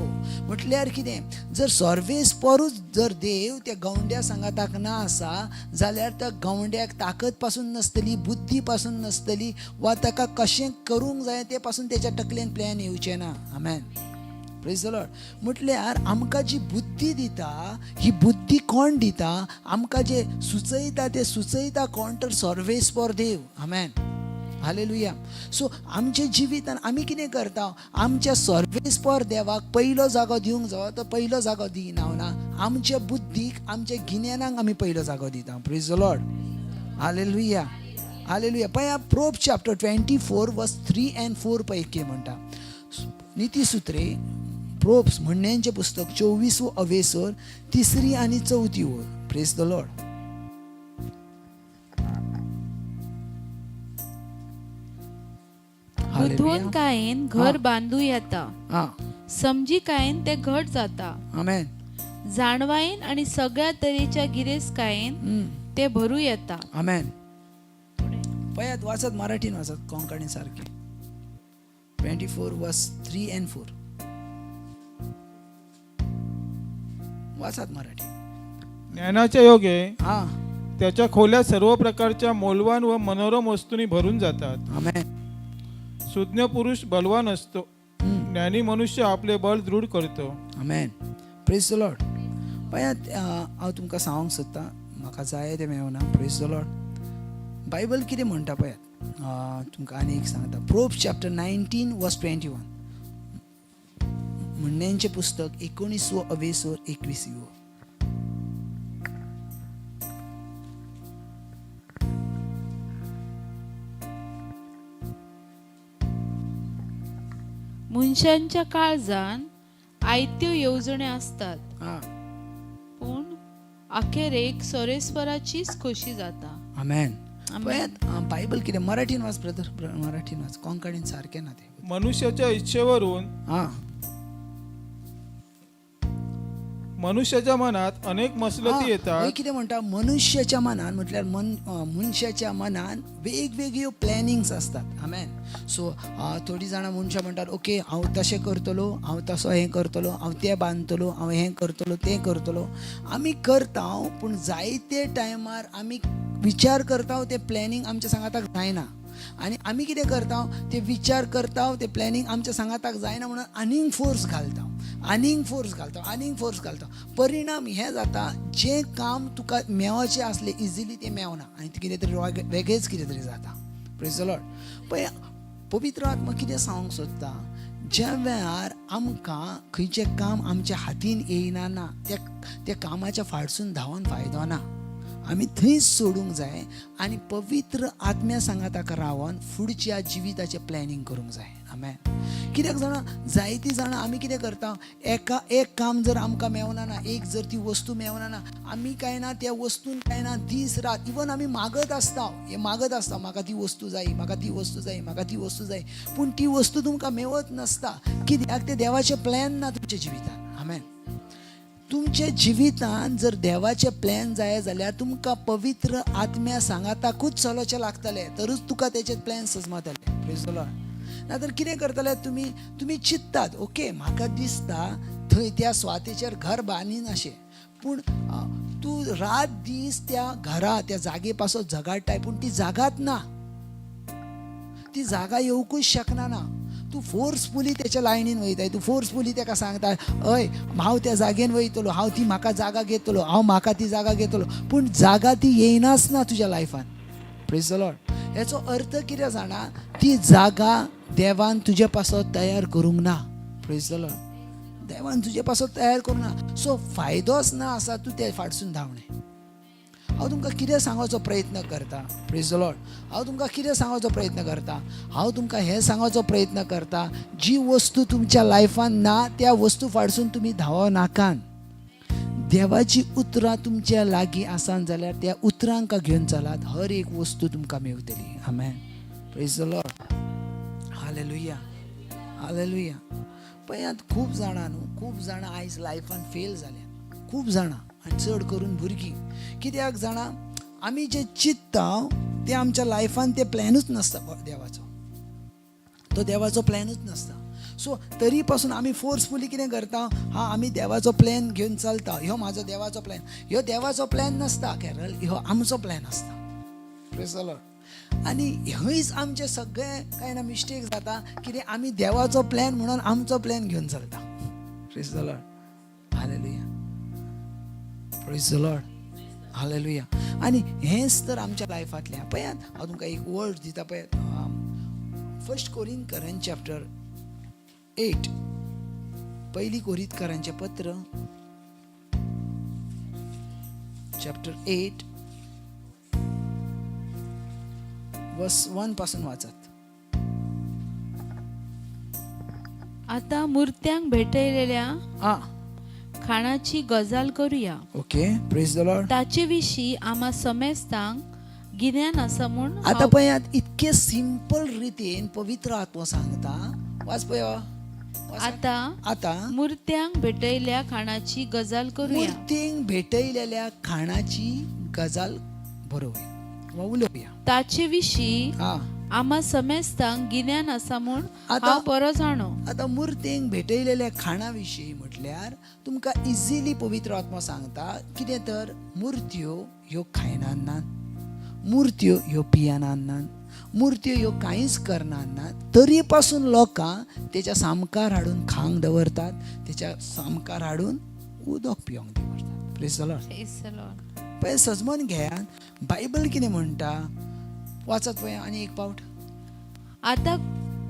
म्हटल्यार कितें, जर सर्वेस्परूच जर देव त्या गवंड्या सांगाताक ना आसा जाल्यार त्या गवंड्याक ताकद पासून नासतली, बुद्धी पासून नासतली, वा ताका कशें करूंक जाय तें पासून तेच्या तकलेन प्लॅन येवचें ना. आमेन. Praise the Lord. म्हटल्यार आमकां जी बुद्धी दिता ही बुद्धी कोण दिता, आमकां जे सुचयता ते सुचयता कोण, तर सर्वेस्पर देव. आमेन. हालेलुया. सो आमच्या जिवितान आमी कितें करता, आमच्या सर्वेस्पर देवाक पयलो जागो दिवंक जावो तो पयलो जागो दिना ना, आमच्या बुद्धीक आमच्या गिन्यानाक आमी पयलो जागो दिता. Praise the Lord. Hallelujah. Hallelujah. पळया Proverbs chapter 24 verse 3 and 4 पळय कितें म्हणटा. नितीसुत्रे प्रोब्स म्हणण्यांचें पुस्तक 24 अवेसर 3 आनी 4 ओळ. Praise the Lord. बुदवंतकायेन घर बांदू येता, आं समजिकायेन ते घट जाता. आमेन. जाणवायेन आणि सगळ्या तरेच्या गिरेस्तकायेन ते भरू येता. आमेन. पळयात वाचत, मराठीन वाचत, कोंकणी सारकें. 24 verse 3 and 4 वाचात मराठी. ज्ञानाच्या योगे हां त्याच्या खोल्या सर्व प्रकारच्या मौल्यवान व मनोरम वस्तूंनी भरून जातात. आमेन. सुज्ञ पुरुष बलवान असतो, ज्ञानी मनुष्य आपले बल दृढ करतो. आमेन. Praise the Lord. पळयात हांव तुमकां सांगूंक सोदतां, म्हाका जाय तें मेळना. Praise the Lord. Bible कितें म्हणटा पळयात, तुमकां आनी एक सांगता. प्रोब्स चॅप्टर 19 वर्स 21, म्हणण्यांचें पुस्तक 19 अवेसर 21 वो. मनशांच्या काळजान आयत्यो येवजण्यो आसतात, आं पूण अखेरेक सोरेस्वराचीच खोशी जाता. आमेन. आमेन. पळयात बायबल कितें मराठीन वाच ब्रदर, मराठीन वाच, कोंकणीन सारकें ना तें. मनुष्याच्या इच्छेवरून आं मनुष्याच्या मनात अनेक मसलती येतात. कितें म्हणटा, मनुष्याच्या मनान म्हटल्यार मनशाच्या मनान वेगवेगळ्यो प्लॅनिंग्स आसतात. आमेन. सो थोडीं जाणां मनशां म्हणटात ओके हांव तशें करतलो, हांव तसो हें करतलो, हांव तें बांदतलो, हांव हें करतलो, तें करतलो. आमी करता पूण जायते टायमार आमी विचार करता तें प्लॅनिंग आमच्या सांगाताक जायना, आनी आमी कितें करता ते विचार करता ते प्लॅनिंग आमच्या सांगाताक जायना म्हणून आनीक फोर्स घालता, आनीक फोर्स घालता, आनीक फोर्स घालता. परिणाम हें जाता, जें काम तुका मेळचें आसलें इजिली तें मेळना आनी कितें तरी वेगळेंच कितें तरी जाता. Praise the Lord. पळय पवित्र आत्मा कितें सांगूंक सोदता, ज्या वेळार आमकां खंयचें काम आमच्या हातीन येयना ना, त्या कामाच्या फाटसून धांवोन फायदो ना, आमी थंयच सोडूंक जाय आनी पवित्र आत्म्या सांगाताक रावन फुडच्या जिविताचें प्लॅनिंग करूंक जाय. आमेन. कित्याक जाणा, जायतीं जाणां आमी कितें करता, एक काम जर आमकां मेवना ना, एक जर ती वस्तू मेवना ना, आमी कांय ना त्या वस्तून कांय ना दीस रात इवन आमी मागत आसता, हें मागत आसता, म्हाका ती वस्तू जाय, म्हाका ती वस्तू जाय, म्हाका ती वस्तू जाय, पूण ती वस्तू तुमकां मेवत नासता. कित्याक तें देवाचें प्लॅन ना तुमच्या जिवितान. आमेन. तुमच्या जिवितान जर देवाचे प्लॅन जाय जाल्यार तुमकां पवित्र आत्म्या सांगाताकूच चलोवचें लागतलें, तरूच तुका तेचे प्लॅन सजमतले. Praise the Lord. नातर कितें करतले तुमी? तुमी चिंततात, ओके म्हाका दिसता थंय त्या स्वातेचेर घर बांदीन अशें, पूण तूं रात दीस त्या घरा त्या जागे पासत झगाडटाय, पूण ती जागाच ना, ती जागा येवकूच शकना ना. तूं फोर्सफुली तेच्या लायनीन वयताय, तूं फोर्सफुली तेका सांगता, हय हांव त्या जागेन वयतलो, हांव ती म्हाका जागा घेतलो, हांव म्हाका ती जागा घेतलो, पूण जागा ती येयनाच ना तुज्या लायफान. Praise the Lord. हेचो अर्थ कितें जाणा? ती जागा देवान तुजे पासत तयार करूंक ना. Praise the Lord. देवान तुजे पासत तयार करूंक ना, सो फायदोच ना आसा तूं ते फाटसून धांवणें. हांव तुमकां कितें सांगपाचो प्रयत्न करता? Praise the Lord. हांव तुमकां कितें सांगपाचो प्रयत्न करता? हांव तुमकां हें सांगपाचो प्रयत्न करता, जी वस्तू तुमच्या लायफान ना त्या वस्तू फाटसून तुमी धांवो नाकान. देवाची उतरां तुमच्या लागीं आसान जाल्यार त्या उतरांक घेवन चलात, हर एक वस्तू तुमकां मेवतली. आमेन. Praise the Lord. Hallelujah, hallelujah. पळयात, खूब जाणां न्हू, खूब जाणां आयज लायफान फेल जाल्या, खूब जाणां, आनी चड करून भुरगीं. कित्याक जाणा? आमी जें चिंत्ता तें आमच्या लायफान तें प्लॅनूच नासता देवाचो, तो देवाचो प्लॅनूच नासता. सो तरी पासून आमी फोर्सफुली कितें करता? हा, आमी देवाचो प्लॅन घेवन चलता, ह्यो म्हाजो देवाचो प्लॅन. ह्यो देवाचो प्लॅन नासता कॅरल, ह्यो आमचो प्लॅन आसता. Praise the Lord. आनी हंयच आमचे सगळे कांय ना मिस्टेक जाता. कितें आमी देवाचो प्लॅन म्हणून आमचो प्लॅन घेवन चलता. Praise the Lord. Hallelujah. Praise the Lord. Hallelujah. आनी हेंच तर आमच्या लायफांतलें. पळयात, हांव तुमकां एक वर्ड दिता, पळयात, फर्स्ट कोरिंतकरां चॅप्टर 8, पयली कोरिंतकरांचें पत्र चॅप्टर 8 वर्स 1 पासून वाचात. आता मूर्त्यांक भेटयलेल्या खाणाची गजाल करूया. Okay, praise the Lord. ताचे विशीं आम्हा समेस्तांक गिन्यान आसा म्हूण आता पळयात, इतके सिंपल रितीन पवित्र आत्मो सांगता. वाच पळया. आता आता मूर्त्यांक भेटयल्या खाणाची गजाल करूया. मूर्तींक भेटयलेल्या खाणाची गजाल बरोवया वा उलोवया. ताचे विशीं आम्हा समेस्तांक गिन्यान आसा म्हूण हांव बरो जाणो. आता मूर्तींक भेटयलेल्या खाणा विशीं म्हटल्यार तुमकां इजिली पवित्र आत्मो सांगता कितें तर मुर्त्यो ह्यो खायनात नात, मुर्त्यो ह्यो पियनात नात, मुर्त्यो ह्यो कांयच करनात ना, तरी पासून लोकां तेच्या सामकार हाडून खांक दवरतात, तेच्या सामकार हाडून उदक पिवंक दवरतात. Praise the Lord. Praise the Lord. पळय, सजमन घेयात, बायबल कितें म्हणटा वाचत पळय आनी एक पावट. आता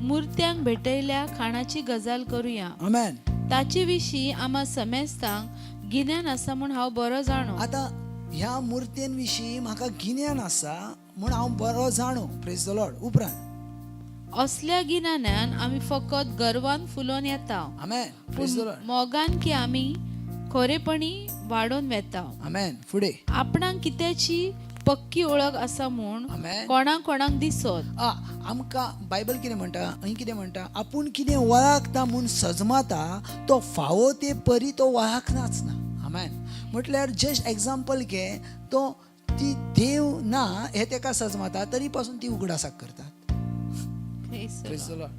मूर्त्यांक भेटयल्या खाणाची गजाल करूया. आमेन. ताचे विशीं आम्हा समेस्तांक गिन्यान आसा म्हूण हांव बरो जाणो. आतां ह्या मुर्तेन विशीं म्हाका गिन्यान आसा म्हूण हांव बरो जाणो. Praise the Lord. उपरांत असल्या गिन्यानान आमी फकत गर्वान फुलोवन येता, आमेन. पूण प्रेज the Lord. मोगान की आमी खरेपणी वाडोवन वेता. आमेन. फुडें. आपणाक कित्याची पक्की ओळख आसा म्हूण आमेन. कोणाक कोणाक दिसत. आमकां बायबल कितें म्हणटा, हंय कितें म्हणटा, आपूण कितें वळखता म्हूण सजमाता तो फावो ते परी तो वळखनाच ना. आमेन. म्हटल्यार जस्ट एग्जाम्पल घे, तो ती देव ना हे तेका सजमाता, तरी पासून ती उगडासाक करतात. Praise the Lord.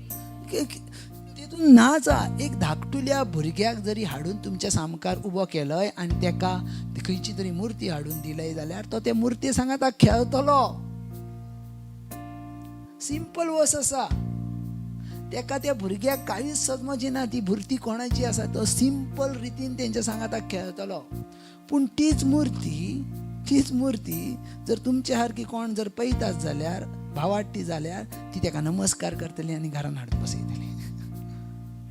तितून नाच एक धाकटुल्या भुरग्याक जरी हाडून तुमच्या सामकार उबो केलय आनी तेका खंयची तरी मुर्ती हाडून दिलय जाल्यार तो ते मुर्ती सांगाता खेळतलो. सिंपल वस आसा. तेका त्या भुरग्याक कांयच समजी ना ती मूर्ती कोणाची आसा, तो सिंपल रितीन तेंच्या सांगाता खेळतलो. पूण तीच मूर्ती जर तुमच्या सारकी कोण जर पळयतात जाल्यार, भावाटी जाल्यार, ती तेका नमस्कार करतली आनी घरान हाडून बसयतली.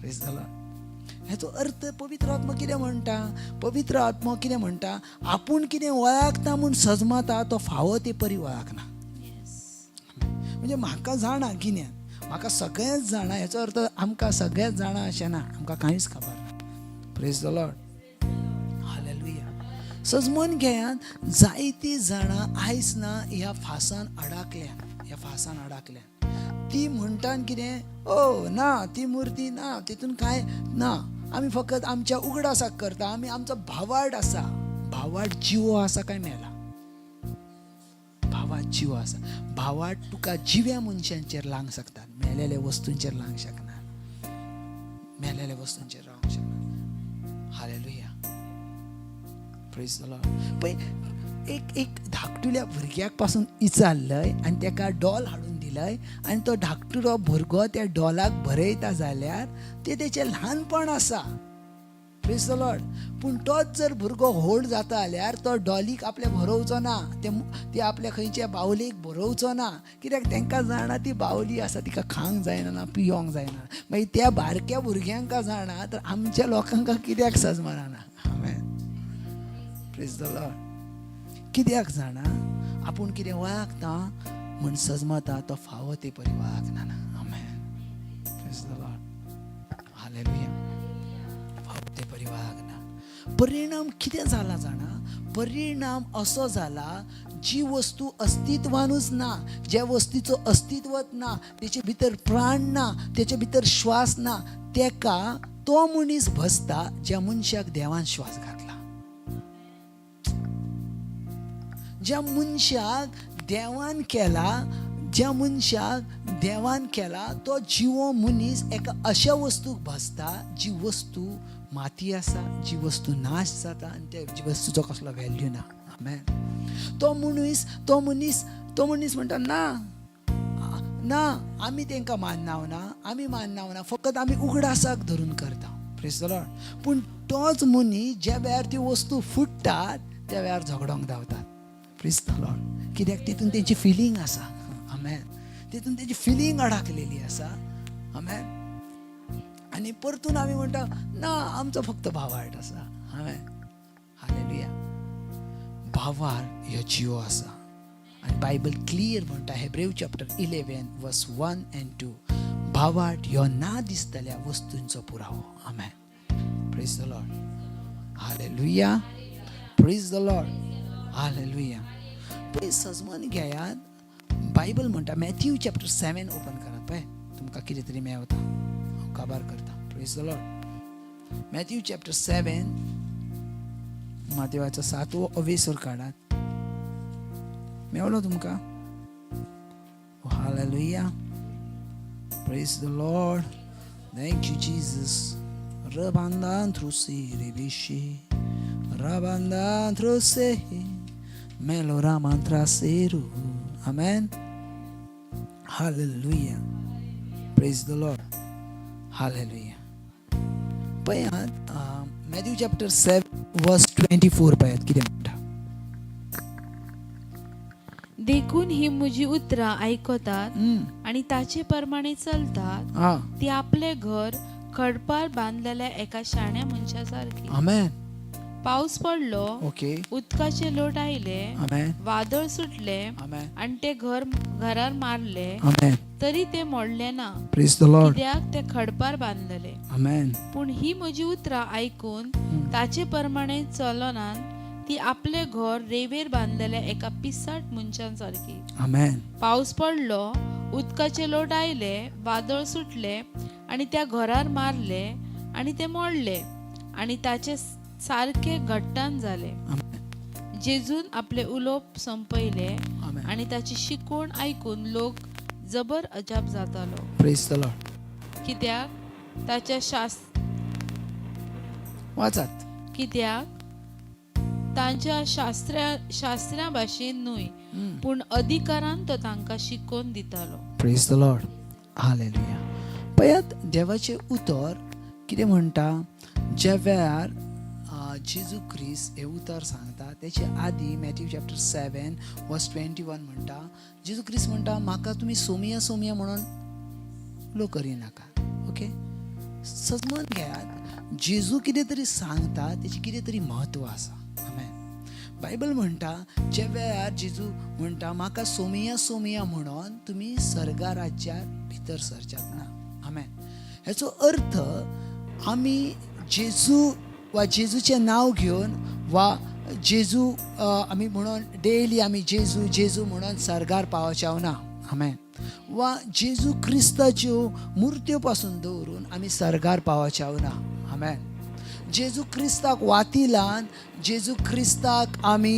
Praise the Lord. हेचो अर्थ पवित्र आत्मो कितें म्हणटा? पवित्र आत्मो कितें म्हणटा? आपूण कितें वळखता म्हूण सजमाता तो फावो ते परी वळखना. म्हणजे म्हाका जाणा गिन्यान, म्हाका सगळेंच जाणा, हेचो अर्थ आमकां सगळेंच जाणा अशें ना, आमकां कांयच खबर ना. Praise the Lord. Hallelujah. सजमन घेयात, जायतीं जाणां आयज ना ह्या फासान अडाकल्या, ह्या फासान अडाकल्या. ती म्हणटात कितें, ओ ना ती मुर्ती ना, तितून कांय ना, आमी फकत आमच्या उगडासाक करता, आमी आमचो भावार्ट आसा. भावार्ट जिवो आसा काय मेला? भावार्ट जिवो आसा. भावार्थ तुका जिव्या मनशांचेर लावंक शकता, मेलेल्या वस्तूंचेर लावंक शकना, मेलेल्या वस्तूंचेर रावंक शकना. हालेलुया, प्रेज the Lord. पळय, एक एक धाकटुल्या भुरग्याक पासून इचारलंय आनी तेका डॉल हाडून दिलय आनी तो धाकटुलो भुरगो त्या डॉलाक भरयता जाल्यार ते तेचें ल्हानपण आसा. Praise the Lord. पूण तोच जर भुरगो व्हड जाता जाल्यार तो डॉलीक आपल्या भरोवचो ना, ते ती आपल्या खंयच्या बावलेक भरोवचो ना, कित्याक तांकां जाणा ती बावली आसा, तिका खावंक जायना ना पियोंक जायना. मागीर त्या बारक्या भुरग्यांक जाणा तर आमच्या लोकांक कित्याक सजमना? आमेन, प्रेज the Lord. कित्याक जाणा, आपूण कितें वळखता म्हण सजमता, तो फावो ते परी वळखना. आमेन, प्रेज the Lord, hallelujah. फावो ते परी वळखना. परिणाम कितें जाला जाणा? परिणाम असो जाला, जी वस्तू अस्तित्वानूच ना, ज्या वस्तूचो अस्तित्वच ना, तेचे भितर प्राण ना, तेचे भितर श्वास ना, तेका तो मनीस भसता ज्या मनशाक देवान श्वास घातला. ज्या मनशाक देवान केला, ज्या मनशाक देवान केला, तो जिवो मनीस एका अशा वस्तूक भसता जी वस्तू माती आसा, जी वस्तू नाश जाता आनी त्या वस्तूचो कसलो व्हॅल्यू ना. आमेन. तो मनीस म्हणटा, ना ना, आमी तांकां माननाव ना, आमी माननाव ना, फकत आमी उगडासाक धरून करता. प्रेज the Lord. पूण तोच मनीस ज्या वेळार त्यो वस्तू फुट्टात त्या वेळार झगडोंक धांवतात. प्रेज the Lord. कित्याक? तितून तेंची फिलींग आसा. आमेन. तितून तेजी फिलींग अडाकलेली आसा. आमेन. आनी परतून आमी म्हणटा, ना, आमचो फक्त भावार्थ आसा. आमेन, हालेलुया. भावार्थ ह्यो जिवो आसा आनी बायबल क्लियर म्हणटा, हेब्रेव chapter 11 verse 1 and 2, भावार्थ ह्यो ना दिसतल्या वस्तूंचो पुरावो. आमेन, praise the Lord, hallelujah, praise the Lord, hallelujah. पळय, सजमन घेयात. बायबल म्हणटा, मॅथ्यू चॅप्टर 7 ओपन करात. पळय, तुमकां कितें तरी मेवता, हांव काबार करता. Praise the Lord. Matthew chapter 7, मातेवाचो सातवो अवेसर काडात. मेवलो तुमकां? Hallelujah, praise the Lord. Thank you Jesus. रबांदान थ्रुसी रेबिशी रबांदान थ्रुसे मेलो रामांत्रासेरू. आमेन, hallelujah, praise the Lord, hallelujah. पळयात, मॅथ्यू चॅप्टर 7 वर्स 24 पळयात कितें म्हणटा. देखून ही म्हजी उतरां आयकतात आनी ताचे प्रमाणे चलतात, ती आपले घर खडपार बांदलेल्या एका शाण्या मनशा सारकी. आमेन. पावस पडलो, उदकाचे लोट आयले, आमेन. वादळ सुटले आमेन. आनी ते घर घरार मारले, आमेन. तरी ते मोडले ना, praise the Lord. कित्याक ते खडपार बांदलेले. आमेन. पूण ही म्हजी उतरां आयकून ताचे प्रमाणे चलनात, ती आपले घर रेवेर बांदलेल्या एका पिसाट मनशां सारकी. आमेन. पावस पडलो, उदकाचे लोट आयले, वादळ सुटले आनी त्या घरार मारले आनी ते मोडले आनी ताचे सारके घट्टान जाले. आमेन. जेजून आपले उलोवप संपयले आमेन. आनी ताची शिकवण आयकून लोक जबर अजाप जातालो, praise the Lord. कित्याक ताच्या शास्त्र वाचात. कित्याक तांच्या शास्त्रा भाशेन न्हय, पूण अधिकारान तो तांकां शिकोवन दितालो. Praise the Lord, hallelujah. पळयात, देवाचें उतर कितें म्हणटा. ज्या वेळार जेजू क्रिस्त हें उतर सांगता, तेचे आदी मॅथ्यू चॅप्टर 7 वर्स 21 म्हणटा, जेजू क्रिस्त म्हणटा, म्हाका तुमी सोमिया सोमिया म्हणून उलो करिनाका. ओके, सजमन घेयात, जेजू कितें तरी सांगता तेचें कितें तरी म्हत्व आसा. आमेन. बायबल म्हणटा, ज्या वेळार जेजू म्हणटा, म्हाका सोमिया सोमिया म्हणून तुमी सर्गा राज्यात भितर सरच्यात ना. आमेन. हेचो अर्थ, आमी जेजू वा जेजूचें नांव घेवन वा जेजू आमी म्हणून डेली आमी जेजू जेजू म्हणून सर्गार पावचे ना. आमेन. वा जेजू क्रिस्ताच्यो मुर्त्यो पासून दवरून आमी सर्गार पावचे ना. आमेन. जेजू क्रिस्ताक वाती लावन जेजू क्रिस्ताक आमी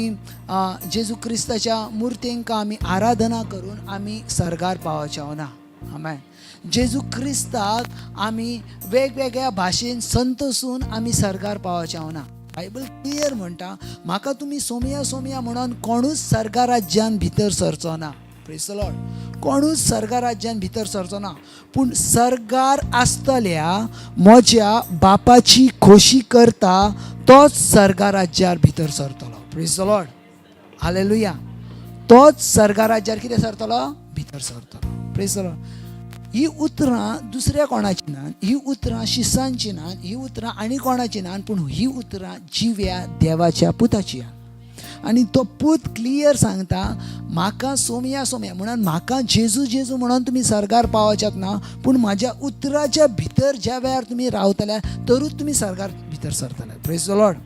जेजू क्रिस्ताच्या मुर्तेंक आमी आराधना करून आमी सर्गार पावचे ना. आमेन. जेजू क्रिस्ताक आमी वेगवेगळ्या भाशेन संतोसून आमी सर्गार पावचे ना. बायबल क्लियर म्हणटा, म्हाका तुमी सोमया सोमया म्हणून कोणूच सर्गा राज्यान भितर सरचो ना. प्रेज the Lord. कोणूच सर्गा राज्यान भितर सरचो ना, पूण सर्गार आसतल्या म्हज्या बापाची खोशी करता तोच सर्गा राज्यार भितर सरतलो. Praise the Lord. Hallelujah. तोच सर्गा राज्यार कितें सरतलो? भितर सरतलो. Praise the Lord. ही उतरां दुसऱ्या कोणाची ना, ही उतरां शिसांची ना, ही उतरां आनी कोणाची ना, पूण ही उतरां जिव्या देवाच्या पुताची. आनी तो पूत क्लियर सांगता, म्हाका सोमया सोमया म्हणून, म्हाका जेजू जेजू म्हणून तुमी सर्गार पावच्यात ना, पूण म्हाज्या उतराच्या भितर ज्या वेळार तुमी रावतले तरूच तुमी सर्गार भितर सरतले. Praise the Lord.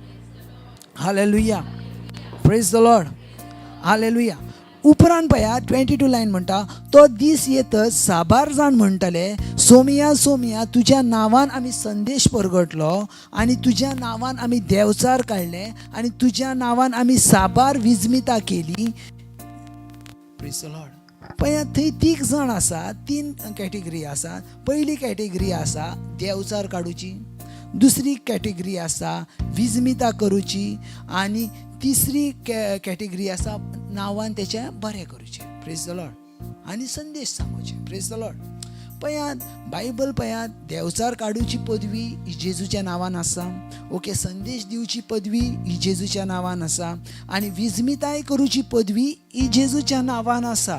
Hallelujah. Praise the Lord. Hallelujah. उपरांत पया 22 लायन म्हणटा, तो दीस येतच साबार जाण म्हणटले, सोमया सोमया, तुज्या नांवान आमी संदेश परगटलो आनी तुज्या नांवान आमी देंवचार काडले आनी तुज्या नांवान आमी साबार विजमिता केली. Praise the Lord. पळया थंय तीग जाण आसा, तीन कॅटेगरी आसा. पयली कॅटेगरी आसा देंवचार काडुची, दुसरी कॅटेगरी आसा विजमिता करुची आनी तिसरी कॅटेगरी आसा नांवान तेचें बरें करुचें. Praise the Lord. आनी संदेश सांगोचें. Praise the Lord. पळयात बायबल, पळयात, देंवचार काडुची पदवी ही जेजूच्या नांवान आसा. ओके, संदेश दिवची पदवी ही जेजूच्या नांवान आसा आनी विजमिताय करुची पदवी ही जेजूच्या नांवान आसा.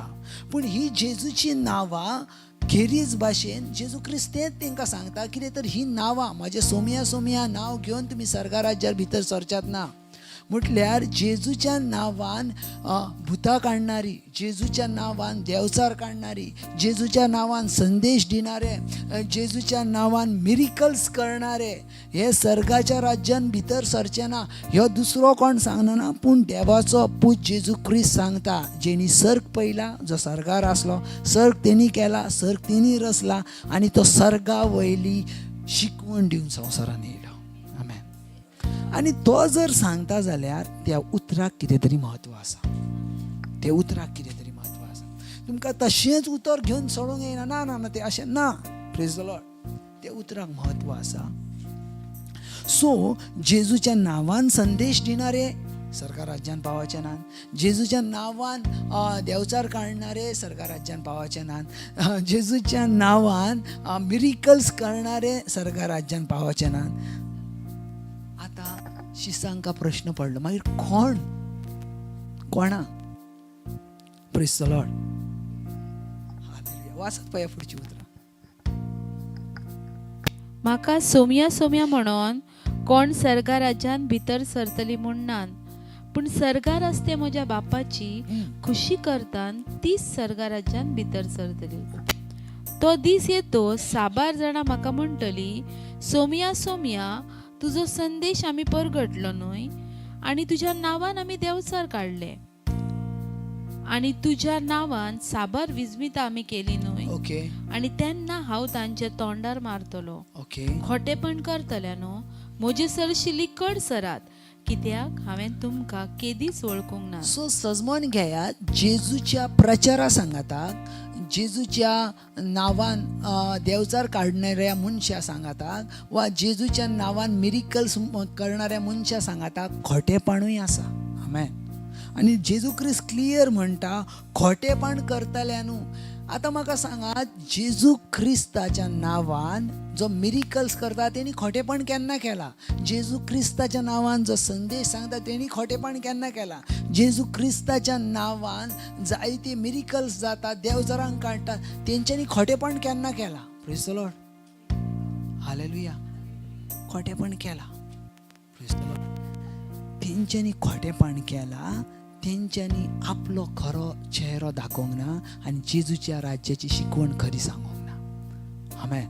पूण ही जेजूची नांवां खेरीज भाशेन जेजू क्रिस्तेंच तांकां सांगता कितें तर ही नांवां म्हाजें सोमया सोमया नांव घेवन तुमी सर्गा राज्यार भितर सरच्यात ना. म्हटल्यार जेजूच्या नांवान भुतां काडणारी, जेजूच्या नांवान देंवचार काडणारी, जेजूच्या नांवान संदेश दिणारे, जेजूच्या नांवान मिरिकल्स करणारे हे सर्गाच्या राज्यान भितर सरचे ना. ह्यो दुसरो कोण सांगना ना, पूण देवाचो पूत जेजू क्रिस्त सांगता, जेणी सर्ग पयला, जो सर्गार आसलो, सर्ग तेणी केला, सर्ग तेणी रचला आनी तो सर्गा वयली शिकवण दिवन संवसारान येयलो. आमेन. आनी तो जर सांगता जाल्यार त्या उतराक कितें तरी म्हत्व आसा. त्या उतराक कितें तरी म्हत्व आसा. तुमकां तशेंच उतर घेवन सोडूंक येयना. ना ना ना, तें अशें ना. Praise the Lord. त्या उतराक म्हत्व आसा. सो जेजूच्या नांवान संदेश दिणारे सर्गा राज्यान पावचे नात. जेजूच्या नांवान देंवचार काडणारे सर्गा राज्यान पावचे नात. जेजूच्या नांवान मिरिकल्स करणारे सर्गा राज्यान पावचे नात. आतां शिसांका प्रश्न पडलो, मागीर कोण कोणा? Praise the Lord. वाचत पळया फुडची उतरां. म्हाका सोमया सोमया म्हणून कोण सर्गा राज्यान भितर सरतली म्हूण नान, पूण सर्गार आसते म्हज्या बापाची खुशी करतान तीच सर्गा राज्यान भितर सरतली. तो दीस येतो साबार जाणां म्हाका म्हणटली, सोमया सोमया, तुजो संदेश आमी परगटलो न्हय आनी तुज्या नांवान आमी देंवचार काडले आनी तुज्या नांवान साबार विजमिता आमी केली न्हय? आनी तेन्ना हांव तांच्या तोंडार मारतलो, खोटेपण करतल्या न्हू, म्हजे सरशी लिकड सरात, कित्याक हांवें तुमकां केदीच वळखूंक ना. सो सजमन घेयात, जेजूच्या प्रचारा सांगाताक, जेजूच्या नांवान देंवचार काडणाऱ्या मनशां सांगाताक वा जेजूच्या नांवान मिरिकल्स करणाऱ्या मनशां सांगाताक खोटेपणूय आसा. आमेन. आनी जेजू क्रिस्त क्लियर म्हणटा, खोटेपण करतल्या न्हू. आतां म्हाका सांगात, जेजू क्रिस्ताच्या नांवान जो मिरिकल्स करता तेणी खोटेपण केन्ना केला? जेजू क्रिस्ताच्या नांवान जो संदेश सांगता तेणी खोटेपण केन्ना केला? जेजू क्रिस्ताच्या नांवान जायते मिरिकल्स जाता, देवचारांक काडटा, तेंच्यांनी खोटेपण केन्ना केला? Praise the Lord. Hallelujah. खोटेपण केला? Praise the Lord. तेंच्यांनी खोटेपण केला. तेंच्यांनी आपलो खरो चेहरो दाखोवंक ना आनी जेजूच्या राज्याची शिकवण खरी सांगोंक ना. आमेन.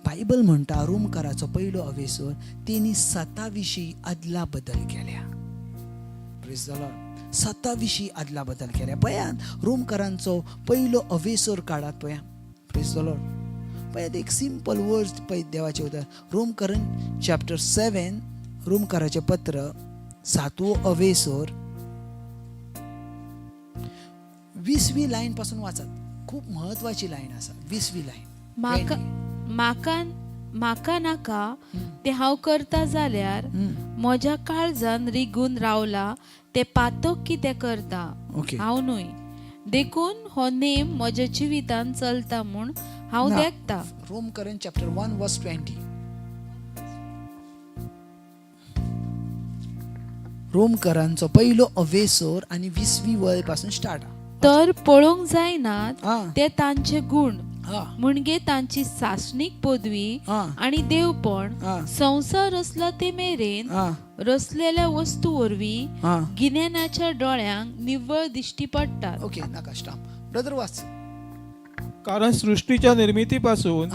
बायबल म्हणटा, रोमकाराचो पयलो अवेसर, तेणी सता विशीं अदला बदल केल्या. Praise the Lord. सता विशीं अदला बदल केल्या. पळयात, रोमकारांचो पयलो अवेसर काडात पळया. Praise the Lord. पळयात एक सिंपल वर्ड्स पळय देवाचें उतर, रोमकरण चॅप्टर 7, रोमकाराचें पत्र 7वो अवेसोर 20वी लायन पासून वाचात. खूब म्हत्वाची लायन आसा, 20वी लायन. म्हाका म्हाका म्हाका नाका तें हांव करता जाल्यार म्हज्या काळजान रिगून रावला तें पातक कितें करता हांव न्हय, देखून हो नेम म्हज्या जिवितान चलता म्हूण हांव देखता. रोमकरण चॅप्टर 1 वर्स 20. रोमकरांचो पयलो अवेसोर आनी 20वी वळ पासून स्टार्ट. तर पळोवंक जायनात ते तांचे गुण म्हणजे तांची सासणीक पदवी आनी देवपण संवसार रचला ते मेरेन रचलेल्या वस्तू वरवीं गिन्यानाच्या डोळ्यांक निव्वळ दिश्टी पडटात. ओके, नाका, स्टॉप. ब्रदर वाच. कारण सृष्टीच्या निर्मितीपासून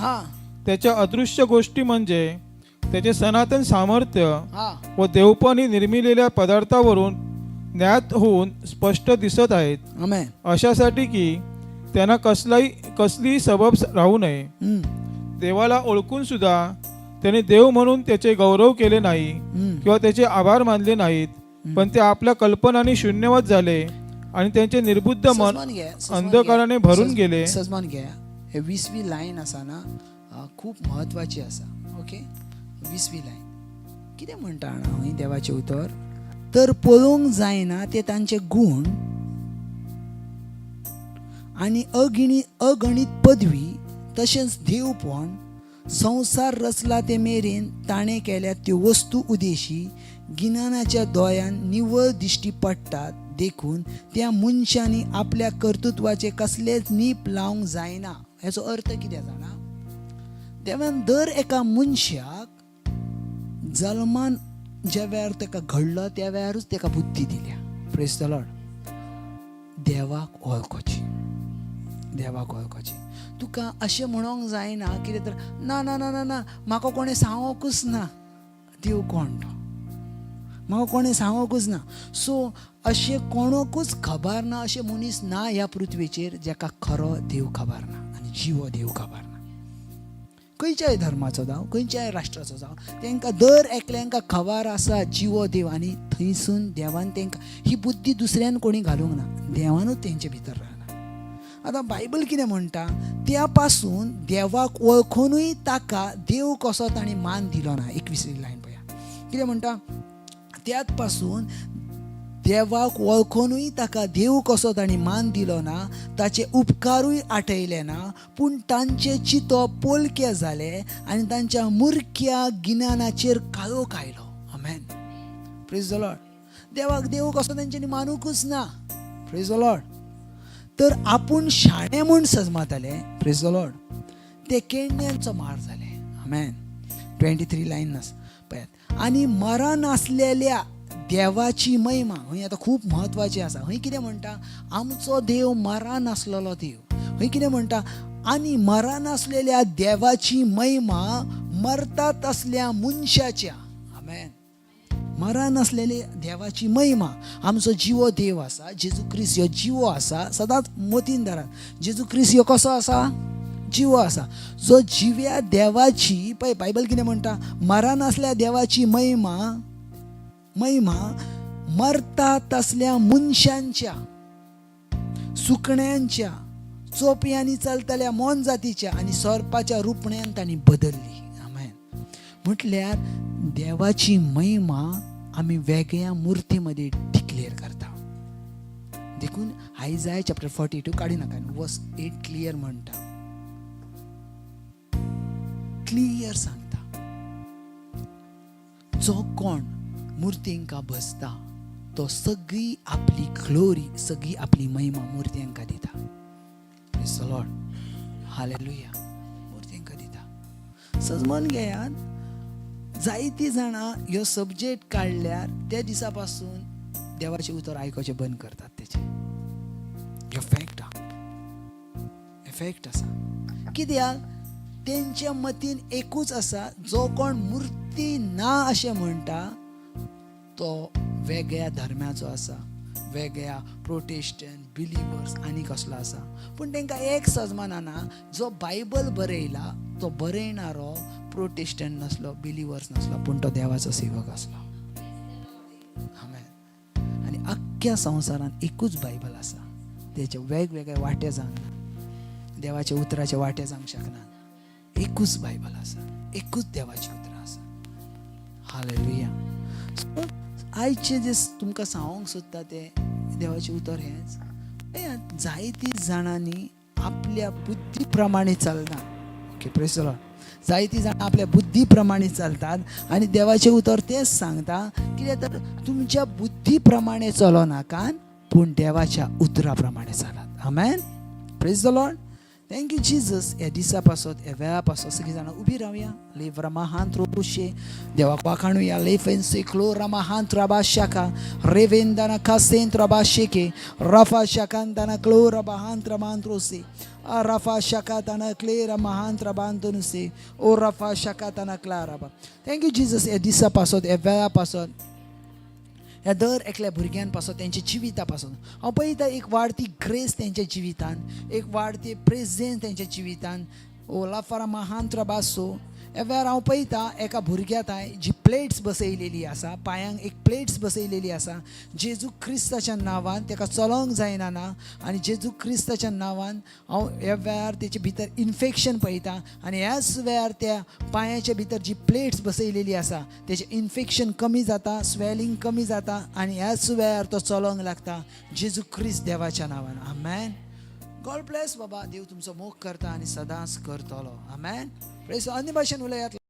त्याच्या अदृश्य गोष्टी म्हणजे त्याचे सनातन सामर्थ्य व देवपण ही निर्मिलेल्या पदार्थावरून ज्ञात होऊन स्पष्ट दिसत आहेत, आमेन. अशासाठी की त्यांना कसलीही सबब राहू नये. देवाला ओळखून सुद्धा त्याने देव म्हणून त्याचे गौरव केले नाही किंवा त्याचे आभार मानले नाहीत, पण ते आपल्या कल्पनांनी शून्यवत झाले आणि त्यांचे निर्बुद्ध मन सजमान घे, सजमान अंधकाराने घे. भरून गेले. सजमान घे, हे 20वी लायन आसा ना, खूब म्हत्वाची आसा. ओके, 20वी लायन कितें म्हणटा जाणा हय देवाचें उतर, तर पळोवंक जायना ते तांचे गूण आनी अगणीत पदवी तशेंच देवपण संवसार रचला ते मेरेन ताणें केल्या त्यो वस्तू उदेशी गिन्यानाच्या दोळ्यान निवळ दिश्टी पडटात, देखून त्या मनशांनी आपल्या कर्तृत्वाचे कसलेच नीप लावंक जायना. हेचो अर्थ कितें जाणा, देवान दर एका मनशाक जल्मान ज्या वेळार ताका घडलो त्या वेळारूच ताका बुद्धी दिल्या. प्रेज the Lord. देवाक वळखोची, देवाक वळखोची. तुका अशें म्हणोंक जायना कितें तर ना ना ना ना ना म्हाका कोणें सांगोकूच ना देव कोण तो, म्हाका कोणें सांगोकूच ना. सो अशें कोणाकूच खबर ना, अशें मनीस ना ह्या पृथ्वीचेर जाका खरो देव खबर ना आनी जिवो देव खबर ना. खंयच्याय धर्माचो जावं, खंयच्याय राष्ट्राचो जावं, तांकां दर एकल्यांका खबर आसा जिवो देव. आनी थंयसून देवान तांकां ही बुद्धी दुसऱ्यान कोणी घालूंक ना, देवानूच तेंचे भितर रावला. आतां बायबल कितें म्हणटा, त्या पासून देवाक वळखुनूय ताका देव कसो तांणी मान दिलो ना. 21 लायन पळया कितें म्हणटा, त्यात पासून देवाक वळखुनूय ताका देव कसो तांणी मान दिलो ना, ताचे उपकारूय आठयले ना, पूण तांचे चिंतप पोलके जाले आनी तांच्या मुरक्या गिन्यानाचेर काळोख आयलो. आमेन. Praise the Lord. देवाक देव कसो तेंच्यांनी मानुकूच ना. Praise the Lord. तर आपूण शाणे म्हूण सजमाताले. प्रेज the Lord. ते केण्यांचो मार जाले. आमेन. 23 लायन पळयात. आनी मरण आसलेल्या देवाची महिमा हय आतां खूब म्हत्वाची आसा. हय कितें म्हणटा, आमचो देव मरण नासलेलो देव. हय कितें म्हणटा, आनी मरण नासलेल्या देवाची महिमा मरतात असल्या मनशाच्या. आमेन. मरण नासलेली देवाची महिमा, आमचो जिवो देव आसा, जेजू क्रिस्त ह्यो जिवो आसा. सदांच मतीन धरात, जेजू क्रिस्त ह्यो कसो आसा, जिवो आसा. जो जिव्या देवाची, पळय बायबल कितें म्हणटा, मरण नासल्या देवाची महिमा महिमा मरता तसल्या मनशांच्या, सुकण्यांच्या, चोपयांनी चलतल्या मोनजातीच्या आनी सोरपाच्या रुपण्यान तांणी बदल्ली. आमेन. म्हटल्यार देवाची महिमा आमी वेगळ्या मुर्ती मदीं डिक्लेर करता. देखून आयजाय चॅप्टर 42 काडू नाका, वर्स 8 क्लियर म्हणटा, क्लियर सांगता, जो कोण मुर्तींका बसता तो सगळी आपली ग्लोरी, सगळी आपली महिमा मुर्त्यांका दिता. Praise the Lord. Hallelujah. मुर्त्यांका दिता. सजमन घेयात, जायतीं जाणां ह्यो सब्जेक्ट काडल्यार त्या दिसा पासून देवाचें उतर आयकुचें बंद करतात. तेचें ह्यो फॅक्ट आहा, फॅक्ट आसा. कित्याक तेंच्या मतीन एकूच आसा, जो कोण मुर्ती ना अशें म्हणटा तो वेगळ्या धर्माचो आसा, वेगळ्या प्रोटेस्टंट बिलिवर्स आनी कसलो आसा, पूण तांकां एक सजमाना ना, जो बायबल बरयला तो बरयणारो प्रोटेस्टंट नासलो, बिलिवर्स नासलो, पूण तो देवाचो सेवक आसलो. आमेन. आनी अख्ख्या संवसारांत एकूच बायबल आसा. तेचे वेगवेगळे वांटे जावंक ना, देवाच्या उतराचे वांटे जावंक शकना. एकूच बायबल आसा, एकूच देवाची उतरां आसा. हालेलुया. सो आयचे जे तुमकां सांगूंक सोदता तें देवाचें उतर हेंच. जायती जाणांनी आपल्या बुद्धी प्रमाणे चलना. Okay, press. जायती जाणां आपल्या बुद्धी प्रमाणे चलतात आनी देवाचें उतर तेंच सांगता, कित्याक तर तुमच्या बुद्धी प्रमाणे चलो नाकात, पूण देवाच्या उतरा प्रमाणे चलात. आमेन. Praise the Lord. Thank you Jesus. ह्या दिसा पासत, ह्या वेळा पासत सगळीं जाणां उबी रावया. लेव रमाहांत रोशे, देवाक वाखाणुया. लेफेन्से क्लो रमाहांत रबा शाका रेवेंदना कासेंत रबा शेके रफा शाकांतना क्लो रबाहांत रमांत रोसे रफा शाकातना क्ले रमाहांत रबांतनुसे ओ रफा शाकातना क्ला रबा. Thank you Jesus. ह्या दिसा पासत, ह्या वेळा पासत, ह्या दर एकल्या भुरग्यां पासत, तेंच्या जिविता पासून हांव पळयता एक वाडती ग्रेस तेंच्या जिवितान, एक वाडती प्रेझेन्स तेंच्या जिवितान. ओ लाफारा महांत्र बासो. ह्या वेळार हांव पळयता एका भुरग्या थांय जी प्लेट्स बसयलेली आसा, पांयांक एक प्लेट्स बसयलेली आसा. जेजू क्रिस्ताच्या नांवान ताका चलोंक जायना ना आनी जेजू क्रिस्ताच्या नांवान हांव ह्या वेळार तेचे भितर इन्फेक्शन पळयता आनी ह्याच वेळार त्या पांयाच्या भितर जी प्लेट्स बसयलेली आसा तेजें इन्फेक्शन कमी जाता, स्वेलिंग कमी जाता आनी ह्याच वेळार तो चलोंक लागता जेजू क्रिस्त देवाच्या नांवान. आमेन. गॉड ब्लेस बाबा. देव तुमचो मोग करता आनी सदांच करतलो. आमेन. प्रेस. अन्य भाशेन उलयात.